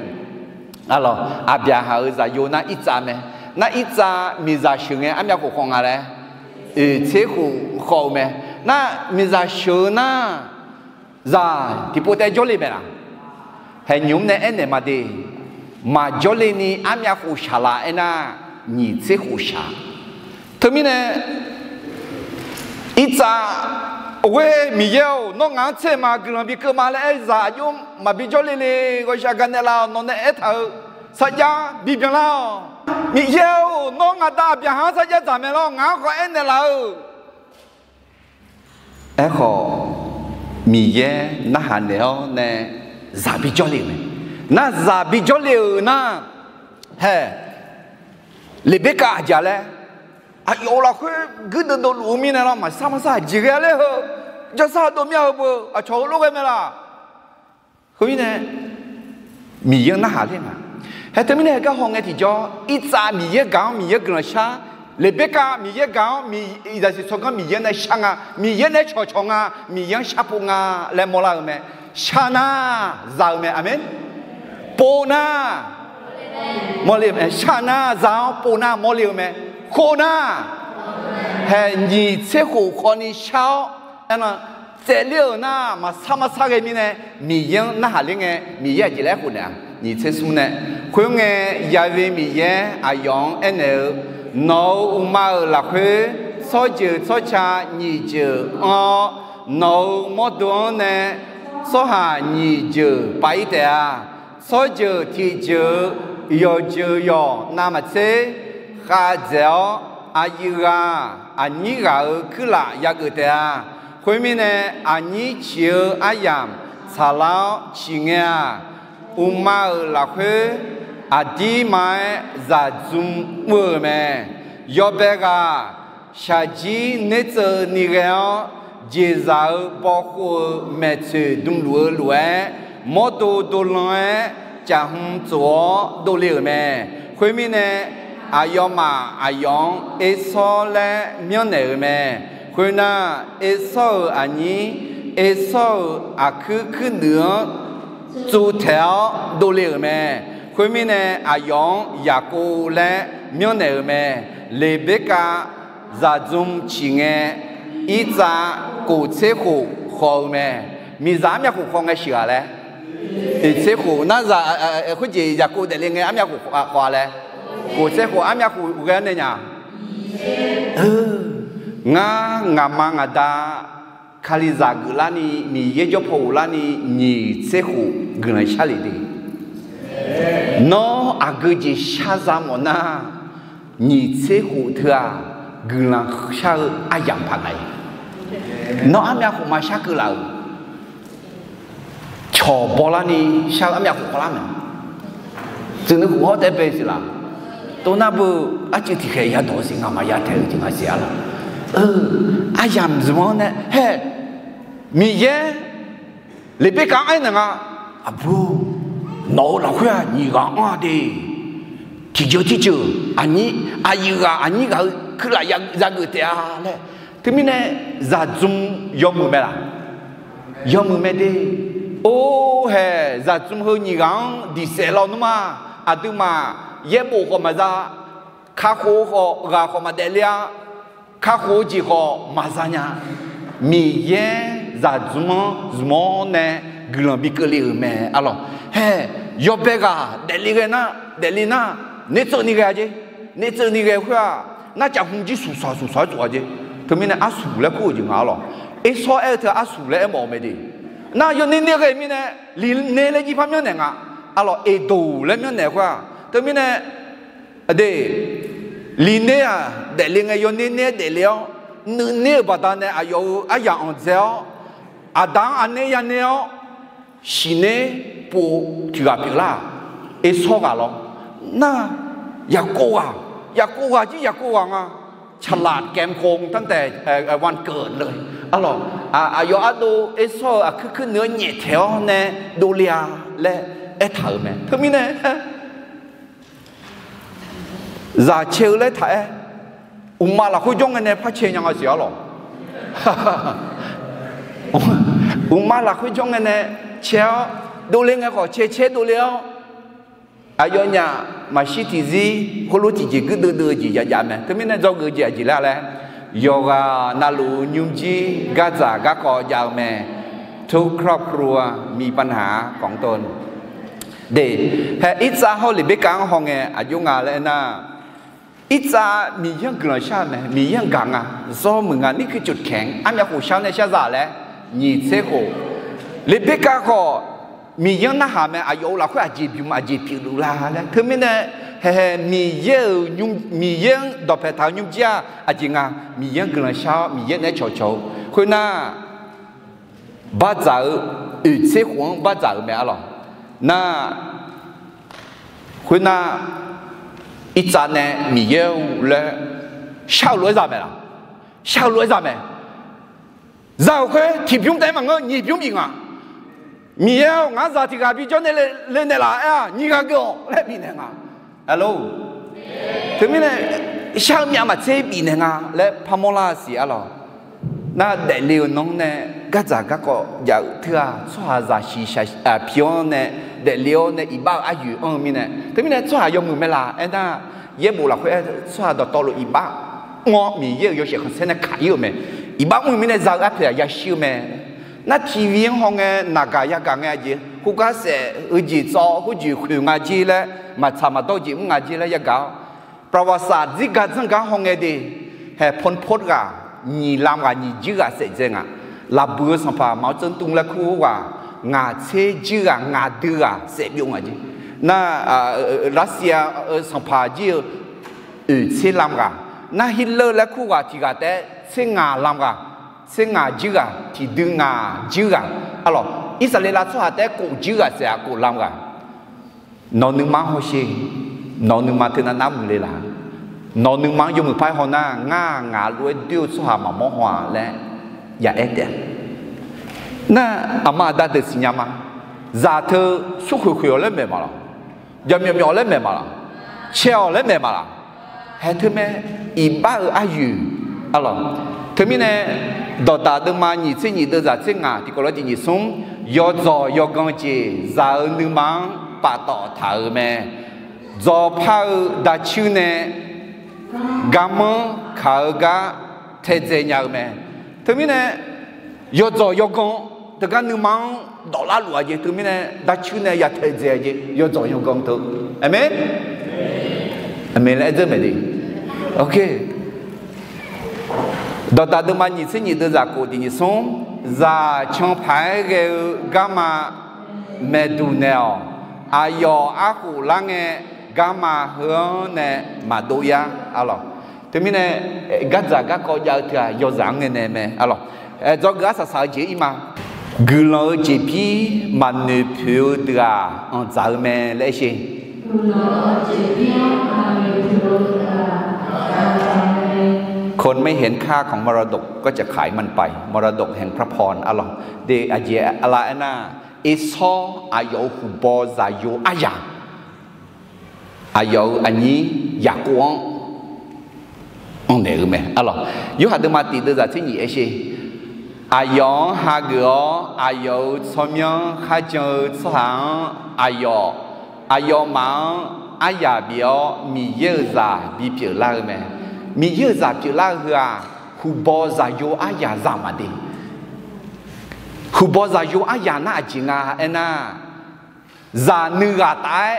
Arlawq, Aqbyaqhaq-euq zaqyo nar Irtsav mae. Nar Irtsav miqzaq sheuqngae armyav khof khawv nga laer, oeq tser khof khawv-eu mae. Nar miqzaq sheuq-eu nar, zaq tiqpov taef jawrle mae laq? Haeq nymq-mr nae aernaeq ma de. Maqjawrle ni armyav khof shaq laf aernar, nyiq tser khof shaq. Teumirnae, Irtsav, Ghoer Miqyaer-or, nawr ngaq-anr tser ma guiqlanq bi keuv ma laer aer zaq aqjox maqbi jawrle le. Ghawqshaq gaqnaeq laf-awq, nawq nae aertaq-euq sarjax bibyan lar-awq. Miqyaer-or, nawr ngaq da Aqbyaqhaq-anr sarjax dzaq mae lawr, ngaq-anr khawf aernaeq laf-eu. Aerkhawf, Miqyaer narhaq naeq-awr nae zaq bi jawrle-euq mae. Nar zaq bi jawrle-euq nar, hae, Leqberkav aqjeq laer, aqyawf-euq lafkhoer guirdeuv dovluf-eu mirnae lawr, maqsar maqsar aqjeq ghae-a ler heu, jawrsar dov mir-a heu beu, aqcawq heulof ghae mae laq? Khoermirnae, Miqyaer-anr narhaq ler nga. Hae teumirnae heugar hawngae tiqjawr, Irtsav Miqyaer gaq-anr Miqyaer guiqlanq shar, Leqberkav Miqyaer gaq-anr, zaqsiq tsawrganr Miqyaer nae shar nga, Miqyaer nae cawqcawq nga, Miqyaer-anr sharpov nga laer mawrlar-eu mae. Shar nar, za-eu mae. Aqmeq. Pov nar, mawrle-eu mae. Shar nar, za-awr pov nar mawrle-eu mae. Khof nar, hae nyiq tser khof khawf ni shar-awr, aernar, tsaevler-euq nar maqsar maqsar ghae mirnae, Miqyaer-anr narhaq ler ngae, Miqyaer aqjeq laer khof naeq-a, nyiq tser smr nae. Khoerngae, Yaqve Miqyaer aqyawf-anr aernaeq-eu, Nawq-euq uqma-euq lafkhoer tsawrjeuq tsawrca nyiq jeuq anr-awr, nawq-euq mawrdo-anr nae tsawrhaq nyiq jeuq pav-ir taef-a. Tsawrjeuq tiqjeuq-eu yawqjeuq yawq navmaqtser khav dzaeq-awr, aqyuif ghaq aqnyir ghaq-euq kuirlaf yageuf taef-a. Khoermirnae, aqnyir ciq-eu aryamq tsaqlar-awr ciqngae-aq, uqma-euq lafkhoer aqdirma-aer zaqdzmr mr-eu mae. Yawbae ghaq shaqjir nertseuvni ghae-awr, jeqzaq-eu bawkhov-eu maeqtsoeq dmluf-eu lof-aer, mawrdo dolan-aer caf hmq tsof-awr dovle-euq mae. Khoermirnae, aqyawfmaf aqyawf-anr Ersawr laer myanrnaeq-euq mae. Khoernar, Ersawr-euq aqnyir Ersawr-euq aqkuir kuirnuiv-anr tsuv taeq-awr dovle-euq mae. Khoermirnae, aqyawf-anr Yaqkov laer myanrnaeq-euq mae. Leqberkav zaqdzmr ciqngae, Irtsav kof tser khof khawf-eu mae. Miqzaq armyav khof khawf ngae sheuq-aq laer, oeqtser khof nar zaq khoerjeq Yaqkov daefle ngae armyav khof khawf-a laer, khof tser khof armyav khof ghae-anr nae nya. Ngar ngaqma ngaqda Kalizaq geuflarni Miqyaer jawr paw ghoflarni nyiq tser khof guiqlanq shar lef de. Nawr aqgeu jeq shar za mawf nar, nyiq tser khof teu-aq, guiqlanq shar-eu aryamq paq nga-iq. Nawr armyav khof ma shar keuv laf-euq, cawq bawlarni shar-eu armyav khof khawf lar mae. Tsuif nuikhof hawr taef bae siq laf. Tov nar beu arcuiv tiqkhaeq yadawq-eu siq, nga'maf ya taeq-eu jeq nga siq-a lawq. Aryamq zmq-anr nae hae, Miqyaer Leqberkav-anr aernaeq nga, Aqbur, nawq-euq lafkhoer-aq nyiq ghaq anr-a de. Tiqjeuq tiqjeuq, aqnyir, aqyuif ghaq aqnyir ghaq-eu kuirlaf yageuf taef-a laer. Teumirnae zaqdzmr yawmuiq mae laq? Yawmuiq mae de. Or hae, zaqdzmr heu nyiq ghaq-anr diqsaef lawnmr-aq, aqduimaf yaerbof khawf maqza, kakhof khawf ghaq khawf maqdaef le-a. Kakhof-eu jeq khawf maqza nya. Miqyaer zaqdzmr-anr zmq-awr nae guiqlanq bi keuvle-euq mae, a lawq. Hae, yawbae ghaq daefle ghae nar, daefle nar, nertseuvni ghae-a jer. Nertseuvni ghae khoer-aq, narcaf hmq jir suqsaq suqsaq-aer tsof-a jer. Teumirnae arsuq laer kur-euq jeq nga, a lawq. Ersawr aer-eu teu arsuq laer aermawf-eu mae de. Nar yawner ner ghae mirnae, liner laer jir par myanrnaeq nga. A lawq, eqdoq laer myanrnaeq khoer-aq, teumirnae Aqde, liner-aq daefle ngae yawner ner-aer daefle-awr, nuiner-euq baqdanae aqyawf-euq aryamq anqdzae-awr, aqda-anr aqner yaner-awr, siqner pov tiq ghaq pyeuflar-aq, Ersawr ghaq lawr. Nar, Yaqkov ghaq, Yaqkov ghaq jir Yaqkov ghaq nga. ฉลาดแกมโกงตั้งแต่วันเกิดเลย a lawq. Aqyawf ardov Ersawr-euq aqkuir kuir nuiq-anr nyaeftaeq-awr nae dovle-a laer aertaq-euq mae. Teumirnae zaq cae-eu laer taq-aer, uqmav lafkhoer jawr ngae nae par cae nya nga siq-a lawq. Uqmav lafkhoer jawr ngae nae cae-awr, dovle ngae khawf cae cae dovle-awr, aqyawfnyaf maqshir tiqzir khoerlof tiqjeq guirdeuv deuv-eu jeq jav jav mae. Teumirnae dzawgeuf jeq aqjeq laer laer, yawqghaq navluf nymrjir gardzaq garkawv jav-eu mae. ทุกครอบครัวมีปัญหาของตน De, hae, Irtsav hawr Leqberkav-anr hawngae aqjox nga laer aernar, Irtsav Miqyaer-anr guiqlanq shar-eu mae, Miqyaer-anr gaq nga, zawr muiq nga, นี่คือจุดแข็ง armyav khof shar-awr nae shar za laer, nyiq tser khof. Leqberkav khawf Miqyaer-anr narhaq mae, aqyawf-euq lafkhoer aqjeq bymq aqjeq pyeufluf la laer. Teumirnae, hae hae, Miqyaer-euq, Miqyaer-anr dawqpae taq-eu nymrjir-aq aqjeq nga, Miqyaer-anr guiqlanq shar-awr Miqyaer naeq-aer cawqcawq-eu khoernar, bardzaq-eu, oeq tser khof-anr bardzaq-euq mae, a lawq. Nar, khoernar, Irtsav nae Miqyaer-or laer shar-eu lof-aer za mae laq? Shar-eu lof-aer za mae. Za-euq khoer tiqbymr taef-aer maqngeur, nyiq bymr bif nga. Miqyaer-or, ngar zaq tiq ghaq bijawr nae le naeq laf aer-aq, nyiq ghaq geuf-awq laer bifnaeq nga. Aqlor, teumirnae shar-eu myav maqtser bifnaeq nga laer parmawr lar siq, a lawq. Nar, daefle-eu nanr nae gardzaq garkawv jav-eu teu-aq, tsawrhaqzaq shiqshaq pi-awr nae, daefle-awr nae iqbax-eu aryoeq anr-eu mirnae, teumirnae tsawrhaq yawmuiq mae laq aernar, yaerbof lafkhoer aer tsawrhaq dawqtawvluf iqbax mr-awr Miqyaer-euq yawshaef khanqsaer nae kaq-ir-euq mae. Iqbax mr-eu mirnae za-eu arpoeq-aq yashir-eu mae. Nar, tiqviq-anr hawngae naqgaq yagaq ngae aqjeq khoergar saef-eu jeq tsawv khoerjeq khoeq nga jer laer, maqtsaq maqdawr-eu jeq mr nga jer laer yagaq-awr, ประวัติศาสตร์ dzirgaq dzanrgar hawngae de, hae, พลพล ghaq, nyiq lam ghaq, nyiq jir ghaq saef dzae nga. Lafbuiq-eu sanqpaq 毛泽东 laer kur-eu ghaq, ngaq tser jir ghaq, ngaq dui ghaq saef byov nga jer. Nar, Russia-eu sanqpaq jir-eu oeq tser lam ghaq. Nar, Hitler laer kur ghaq tiq ghaq taef-aer tser ngaq lam ghaq, tser ngaq jir ghaq, tiqdui ngaq jir ghaq. A lawq, Irsaqleqlav tsawrhaq taef-aer kof jir ghaq saef-aq, kof lam ghaq. Nawq nuima-anr hawsher. Nawq nuima teunav nar muiqle laq? Nawq nuima-anr yawmuiq par-aer hawnar, ngar ngaq lof-aer doer-eu tsawrhaq maqmawr haw-a laer ya aer taef-a. Nar, aqma aqda deuq siqnya ma. Zaq teu smrkhoeq khoeq-awq laer maeq ma laq? Jaqmyawf myawf-awq laer maeq ma laq? Cae-awq laer maeq ma laq? Hae teu mae, iqbax-euq aryoeq, a lawq. Teumirnae, dawqdaq deuvma nyiq tser nyiq deuv zaq tser ngaq tiqkawv lof-aer jeq nyiq smr, yawdzawq yawgan jeq zaq-eu nuima-anr paftawf taq-euq mae. Dzawqpar-eu dacuir nae garmanr kaq-eu gar taedzae nya-eu mae. Teumirnae, Yawdzawq yawgan teugar nuima-anr dawflar luf-a jeq teumirnae, darcuir nae yataeq dzaeq-a jeq yawdzawq yawgan teu. Aqmeq. Aqmeq laer aer dzeur mae de. Ok. Dawqdaq deuvma nyiq tser nyiq deuv zaq kof tiq nyiq smr, zaq can paq-aer ghae-eu garma maeqduq naeq-awq. Aqyawf arkhof lar ngae, garma heu-anr nae maqdov yar arlawq. Teumirnae, gardzaq garkawv jav-eu teu-aq yawzaq-anr ngae nae mae arlawq. Dzawgeuf-aer saqsaq-eu jeq ir ma. Guiqlanq-eu jeqbir maqnoeq poeq-eu deuq-aq anqdzaq-eu mae laer aer sher. Kon mei hen kar kan มรดกก็จะขายมันไป มรดกแห่งพระพร arlawq. De aqjeq aqla aernar, Ersawr aqyawf-euq huqbaw zaqyo aryaq, aqyawf-euq aqnyir Yaqkov-anr anqnaeq-eu mae arlawq. Yorhaq deuvma tiq deuv zaq tser nyiq aer sher. Aqyawf-anr hageuf-awr aqyawf-euq tsawrmyanr kharjan-eu tsawrhaq-anr aqyawf, aqyawfmaf-anr aryaq bif-awr Miqyaer-euq zaq bipyeuf lar-eu mae. Miqyaer-euq zaq pyeuflar-eu heu-aq, huqbaw zaqyo aryaq zaq maqde. Huqbaw zaqyo aryaq nar aqjeq nga aernar, zaq nuighaq taf-aer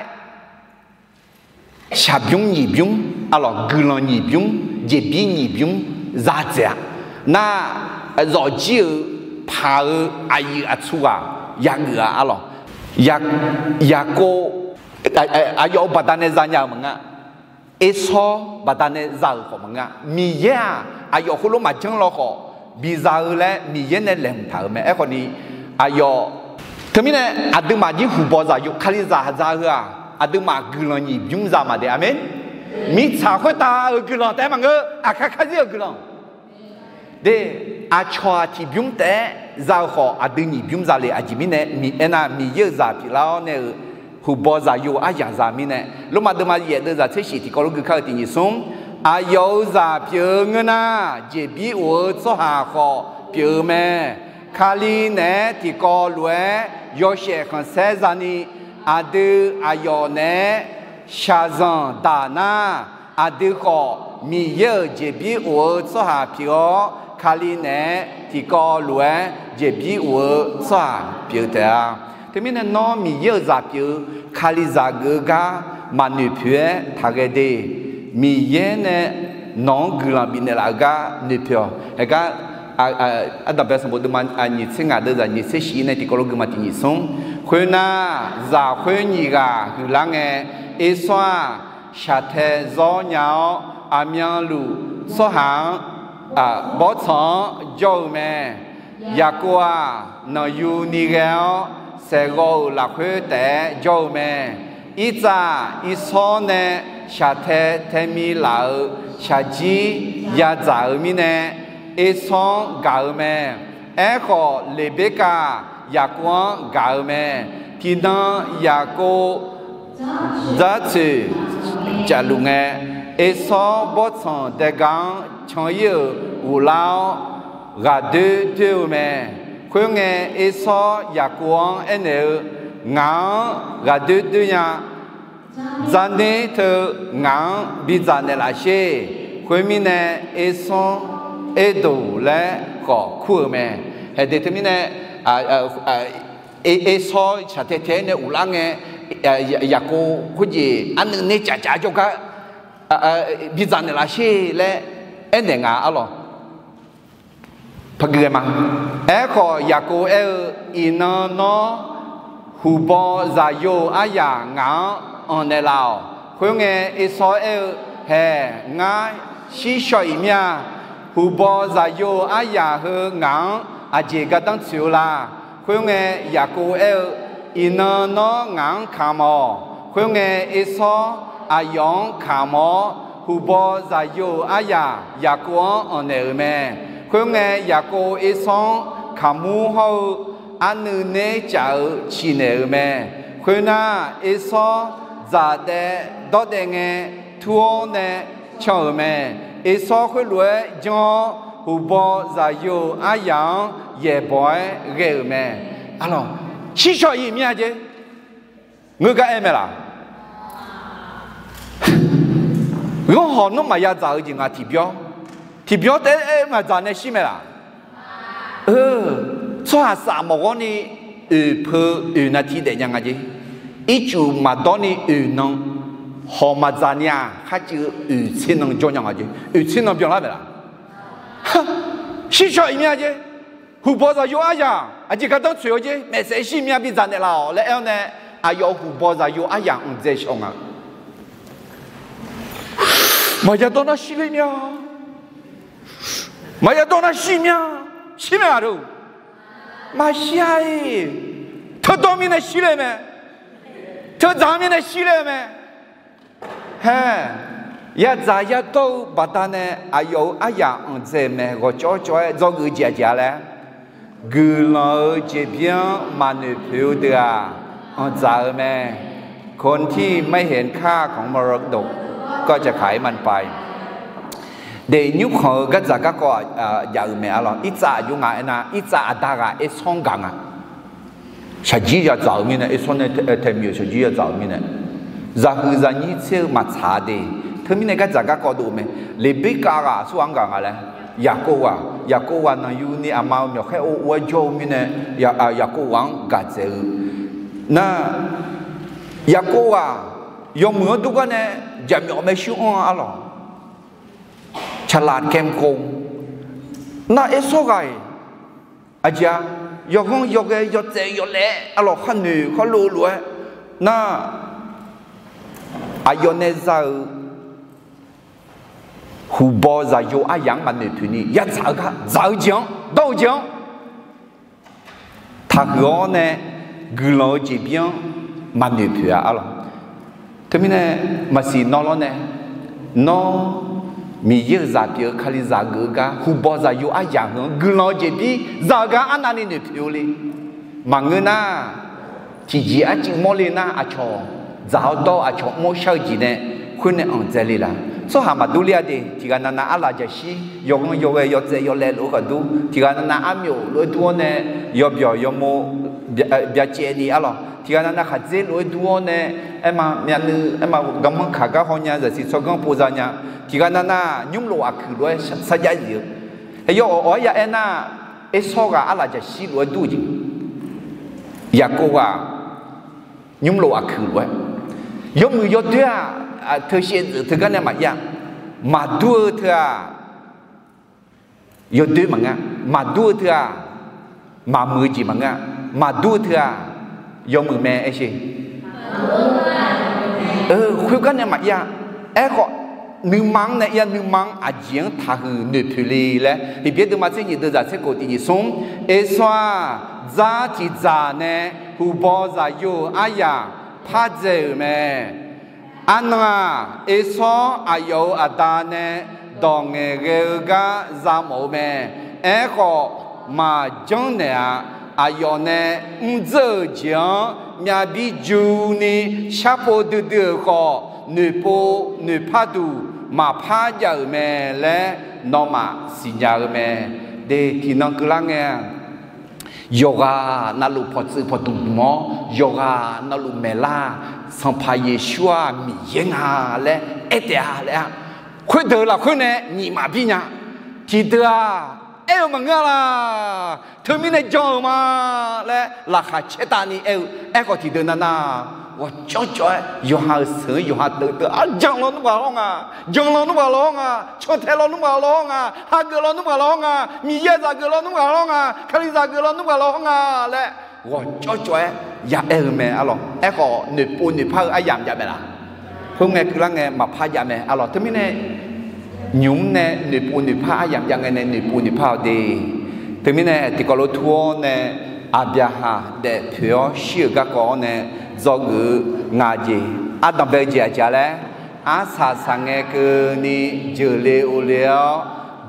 shaqbymr nyiq bymr arlawq, guiqlanq nyiq bymr, jeqbir nyiq bymr za dzaeq-a. Nar, zawqjir-euq paq-eu aqyuif aqtsu ghaq yageuf-a arlawq. Yaqkov aqyawf-euq baqdanae zanya-euq maqnga. Ersawr baqdanae za-euq khawf maqnga. Miqyaer-aq aqyawf khoerlof maqjanr law khawf biza-eu laer Miqyaer nae laeqhmq taq-euq mae. Aerkhawf ni, aqyawf, teumirnae aqduimaf jir huqbaw zaqyo Kalizaq za-eu heu-aq, aqduimaf guiqlanq nyiq bymr za maqde. Aqmeq. Mirtsaq khoertav-euq guiqlanq taef-aer maqngeur, aqkar karzir-euq guiqlanq. De, aqcawq-aq tiqbymr taef-aer za-eu khawf aqdui nyiq bymr za le. Aqjeq mirnae, aernar Miqyaer-euq zaq pyeuflar-awr nae-euq huqbaw zaqyo aryaq za mirnae, Lormav deuvma yaef deuv zaq tser shif tiqkawv lof gui kar-eu tiq nyiq smr, aqyawf-euq zaq pyeuf-eu ngeur nar, jeqbir of-eu tsawrhaq khawf pyeuf-eu mae. Kali naeq-aer tiqkawv lof-aer yawshaef khanqsaer zani, aqdui aqyawf naeq-aer shaqzanq daq nar, aqdui khawf Miqyaer-euq jeqbir of-eu tsawrhaq pyeuf-awr, Kali naeq-aer tiqkawv lof-aer jeqbir of-eu tsawrhaq pyeuf taef-a. Teumirnae nawr Miqyaer-euq zaq pyeuf-eu Kalizaq geuf-eu gar maqnoeq poeq-aer taqghae de. Miqyaer nae nawq-anr guiqlanq bifnaeq laf-eu gar noeqpoeq-awq. Haegar, Aqdaq bae sanqbof deuvma nyiq tser ngaq deuv zaq nyiq tser shif nae tiqkawv lof gui ma tiq nyiq smr. Khoernar, zaq khoer nyiq ghaq huiqlar ngae, Ersawr-aq, shaqtae zawr nya-awr, aqmyanluf tsawrhaq-anr, bawrtsanq-anr jawr-eu mae. Yaqkov-aq, nanqyu ni ghae-awr, saeqghawv-euq lafkhoer taef-aer jawr-eu mae. Irtsav Irsawr nae shaqtae tae mi laf-euq shaqjir yadzaq-eu mirnae, Ersawr-anr gaq-eu mae. Aerkhawf, Leqberkav Yaqkov-anr gaq-eu mae. Tiqnan Yaqkov dzartsoeq cafluf ngae, Ersawr bawrtsanq daega-anr can ir-euq ghoflar-awr, ghaqdoer doer-eu mae. Khoerngae, Ersawr Yaqkov-anr aernaeq-eu, Ngaq-anr ghaqdoer doer nya. Dzarner teu ngaq-anr bidzaq naeqlaf sher. Khoermirnae, Ersawr Erdoq laer khawf kur-eu mae. Haeq de teumirnae, Ersawr shaqtae tae-aer nae ghoflar ngae, Yaqkov khoerjeq arnuiv ner caf caf jawrgar bidzaq naeqlaf sher laer aernaeq nga arlawq. Paqgui ghae ma. Aerkhawf, Yaqkov aer-eu, Iqnan nawr huqbaw zaqyo-euq aryaq ngaq-anr anqnaeq laf-awq. Khoerngae, Ersawr aer-eu, Haeq, ngar shir shaw-iq mir-a. Huqbaw zaqyo-euq aryaq heu ngaq-anr aqjeq gardanr tsoeq-eu la? Khoerngae, Yaqkov aer-eu, Iqnan nawr ngaq-anr kamq-awq. Khoerngae, Ersawr aqyawf-anr kamq-awr, huqbaw zaqyo-euq aryaq Yaqkov-anr anqnaeq-euq mae. Khoerngae, Yaqkov Ersawr-anr kaqmur hawr-eu arnuiv ner caf-eu ciqnaeq-euq mae. Khoernar, Ersawr dzaqdaev dawrdaev ngae, tur-awr nae can-euq mae. Ersawr khoerlof-aer janr-awr, huqbaw zaqyo-euq aryaq-anr yaeqbawq-aer ghae-euq mae. Arlawq, shir shaw-iq mir-a jeq. Ngeur gar aer mae laq? Ghanr hawq nmr maqya dzaq-eu jeq nga tiqbyawr. Tiqbyawr taef-aer maqdzaq nae shir mae laq? Eu, tsawrhaq saf mawq ghawrni oeq peu oeq navti daef nya nga jeq. Ircuf maqdawrni oeq nan, hawq maqdzaq ni-aq, kharcuiv oeq tser nan jawr nya nga jeq. Oeq tser nan byanlar maeqlaf. Shirshawq iq mya jeq. Huqbaw zaqyo aryaq aqjeq gardanr tsoeq-awr jeq, maeqsaef shir mya bidzaq naeqlaf-awq laer aer-awr nae, aqyawf-euq huqbaw zaqyo aryaq anqdzae shawr nga. Maqya dawr nar shir ler mya. Maqya dawr nar shir mya. Shir mae aqdeuq. Maqshir-a-iq. Teudawr mirnae shir ler-eu mae. Teudzaq mirnae shir ler-eu mae. Haer, yadzaq yadawr-eu baqdanae aqyawf-euq aryaq anqdzae-euq mae. Ghawqcawv cawv-aer dzawgeuf jeq aqjeq-a laer, guiqlanq-euq jeqbir-anr maqnoeq poeq-eu deuq-aq, anqdzaq-eu mae. คนที่ไม่เห็นค่าของมรดกก็จะขายมันไป Daef nymrkhanq-eu gardzaq garkawv jav-euq mae arlawq. Irtsav aqjox nga aernar, irtsav aqda ghaq Ersawr-anr gaq nga. Shaqjir yadzaq-euq mirnae, Ersawr nae taemyoeq shaqjir yadzaq-euq mirnae, zaqhuiq zaqnyir tser-eu maqtsaq de. Teumirnae gardzaq garkawv dov mae. Leqbirkav ghaq aqsurghaq-anr gaq nga laer, Yaqkov ghaq, Yaqkov ghaq nanqyuni aqma-euq myawqkhaer ov ov-aer jawr-eu mirnae, Yaqkov ghaq-anr gaq dzaeq-eu nar, Yaqkov ghaq yawmuiq-anr dur gar nae jaqmyawf maershuir anr-a arlawq. ฉลาดแกมโกง Nar Ersawr ghaq-iq aqjeq-a, yawghanr yawghae yawtsaev yawlaev arlawq, khar noeq khar lov lof-aer nar, aqyawf nae za-euq huqbaw zaqyo aryaq-anr maqnoeq poeq ni yadzaq-eu gar dzaq-eu jeq-anr dawr-eu jeq-anr taqhuiq-awr nae, guiqlanq-eu jeqbir-anr maqnoeq poeq-a arlawq. Teumirnae maqsiq nawr lawr nae, nawr Miqyaer-euq zaq pyeuf-eu Kalizaq geuf-eu gar huqbaw zaqyo aryaq heu-anr guiqlanq-eu jeqbir za-eu gar arnavni noeq poeq-eu le. Maqngeur nar, tiqjeq arcuiv mawrle nar aqcawq dzaq-awr dawr-eu aqcawq mawr shar-eu jeq nae khoer nae anqdzae le laf. Tsawrhaq maqdur ler-a de. Tiqghaq navnav arlaq jaqshir yawghanr yawghae yawtsaev yawlaev lof-aer khaqdur, tiqghaq navnav armyof lof-aer dur-awr nae, yawbyawq yawmo byacaevni arlawq, tiqghaq navnav khaqdzer lof-aer dur-awr nae, aerma myavnuiv aerma garmanr kaq gar haw nya, zaqsiq tsawrganr pov za nya, tiqghaq navnav nymrlof aqkuiq lof-aer sarjax zif-eu. Aqyawf awq-awq-aer ya aernar, Ersawr ghaq arlaq jaqshir lof-aer dur-eu jeq, Yaqkov ghaq nymrlof aqkuiq lof-aer, yawmuiq yawdoer-aq, teu shaevdzeuf teugar nae maqir-a. Maqdur-eu teu-aq, yawdoer maqngeur-a. Maqdur-eu teu-aq, maqmuiq-eu jeq maqngeur-a. Maqdur-eu teu-aq, yawmuiq mae aersher. Khoergar nae maqir-a. Aerkhawf, nuima-anr nae ir-a, nuima-anr aqjeq-anr taqhuiq noeqpoeq le laer Heqbyaer deuvma tser nyiq deuvzaq tser khof tiq nyiq smr, Ersawr-aq, dzar tiqdzaq nae huqbaw zaqyo-euq aryaq pardzae-euq mae. Arnan-aq, Ersawr aqyawf-euq aqda nae dawq ngaeqghae-eu gar za mawf-eu mae. Aerkhawf, maqjanr naeq-a. Aqyawf nae mrdzeur-euq jeq-anr myavbir juni sharpov duidui-euq khawf, noeqpov noeqpar duq maqpar jav-euq mae laer nawmaf siqnya-eu mae. De, tiqnan keuvlar ngae-aq, yawqghaq navluf pawqtsuif pawqdmq dmq-awr, yawqghaq navluf maeqlar-aq, Sanqpaq Yeqsur-aq Miqyaer nga laer aer taef-a laer-a. Khoerdeuq lafkhoer nae nyiq maqbir nya. Tiqdeuq-aq, aer-eu maqngeur-a laq. Teumirnae jan-euq ma laer laqkhaq caertavni aer-eu. Aerkhawf tiqdeuq navnav ghawqcawv cawv-aer yawqha-euq seuq-anr yawqha teuv teuv-a, jan lawnmr ghaq lawr nga, jan lawnmr ghaq lawr nga, cantae lawnmr ghaq lawr nga, hageuf lawnmr ghaq lawr nga, Miqyaer zaq geuf lawnmr ghaq lawr nga, Kalizaq geuf lawnmr ghaq lawr nga laer ghawqcawv cawv-aer ya aer-eu mae arlawq. Aerkhawf noeqpov noeqpar-eu aryamq jav mae laq. Khoerngae keuvlar ngae maqpar jav mae arlawq. Teumirnae nymq-mr nae noeqpov noeqpar aryamq jav ngae nae noeqpov noeqpar-awq de. Teumirnae tiqkawv lof tur-awr nae Aqbyaqhaq daefpoeq-awr shir-euq garkawv-awr nae dzawgeuf-eu nga jeq. Ardanqbae-eu jeq aqjeq-a laer, arsaq saqngae keuvni jeuqle ovle-awr,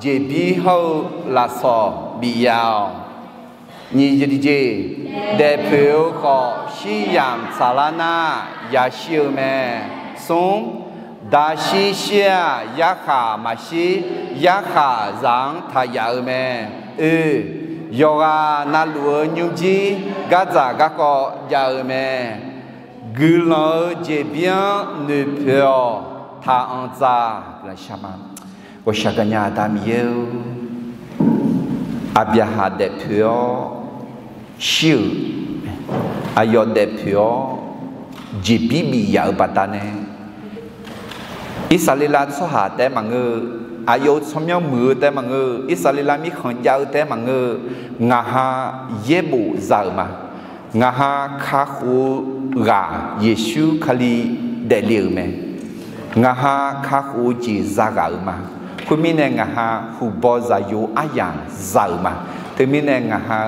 jeqbir hawr-eu lafsawq bif ya-awq. Nyiq jeq tiqjeq, daefpoeq-eu khawf shiryamq tsaqlar nar yashir-eu mae. Smr, daqshir shir-aq yarkhaq maqshir, yarkhaq zaq-anr taq yaf-eu mae. Oe, yawqghaq navluf-eu nymrjir gardzaq garkawv jav-eu mae. Guiqlanq-eu jeqbir-anr noeqpoeq-awq. Taqanq dzaq. Ghawqshaq gaqnya Aqda Miqyaer-or, Aqbyaqhaq daefpoeq-awr shir-euq, aqyawf daefpoeq-awr jeqbir bif yaf-euq baqdanae, Irsaqleqlav tsawrhaq taef-aer maqngeur-eu, aqyawf-euq tsawrmyanr muiq-eu taef-aer maqngeur-eu, Irsaqleqlav mirkhanq jav-eu taef-aer maqngeur-eu, ngaq ha yaerbof za-euq ma. Ngaq ha kakhof-eu ghaq Yeqsur Kali daefle-euq mae. Ngaq ha kakhof-eu jeq zaghaq-euq ma. Khoermirnae, ngaq ha huqbaw zaqyo aryamq za-euq ma. Teumirnae, ngaq ha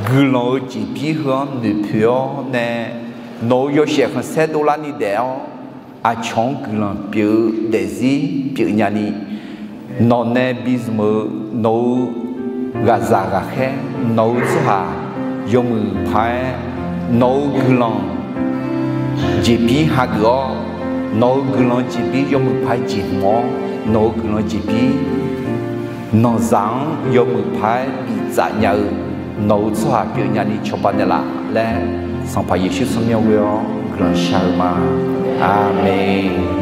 guiqlanq-eu jeqbir heu-anr noeqpoeq-awr nae, nawq-euq yawshaef khanqsaer dovlarni daef-awr, aqcawq-anr guiqlanq pyeuf-eu daefzir pyeufnya ni, nawq nae bizmq-eu nawq-euq ghaqzaq ghaqkhaer, nawq-euq tsawrhaq yawmuiq paq-aer, nawq-euq guiqlanq jeqbir hageuf-awr, nawq-euq guiqlanq jeqbir yawmuiq paq-aer jeqhmq-awr, nawq-euq guiqlanq jeqbir nanqzaq-anr yawmuiq paq-aer biftsaf nya-eu nawq-euq tsawrhaq pyeufnya ni cawba naeqlaf laer, Sanqpaq Yeqsur tsawrmyanr ghoe-awr guiqlanq shar-eu ma. Aqmeq.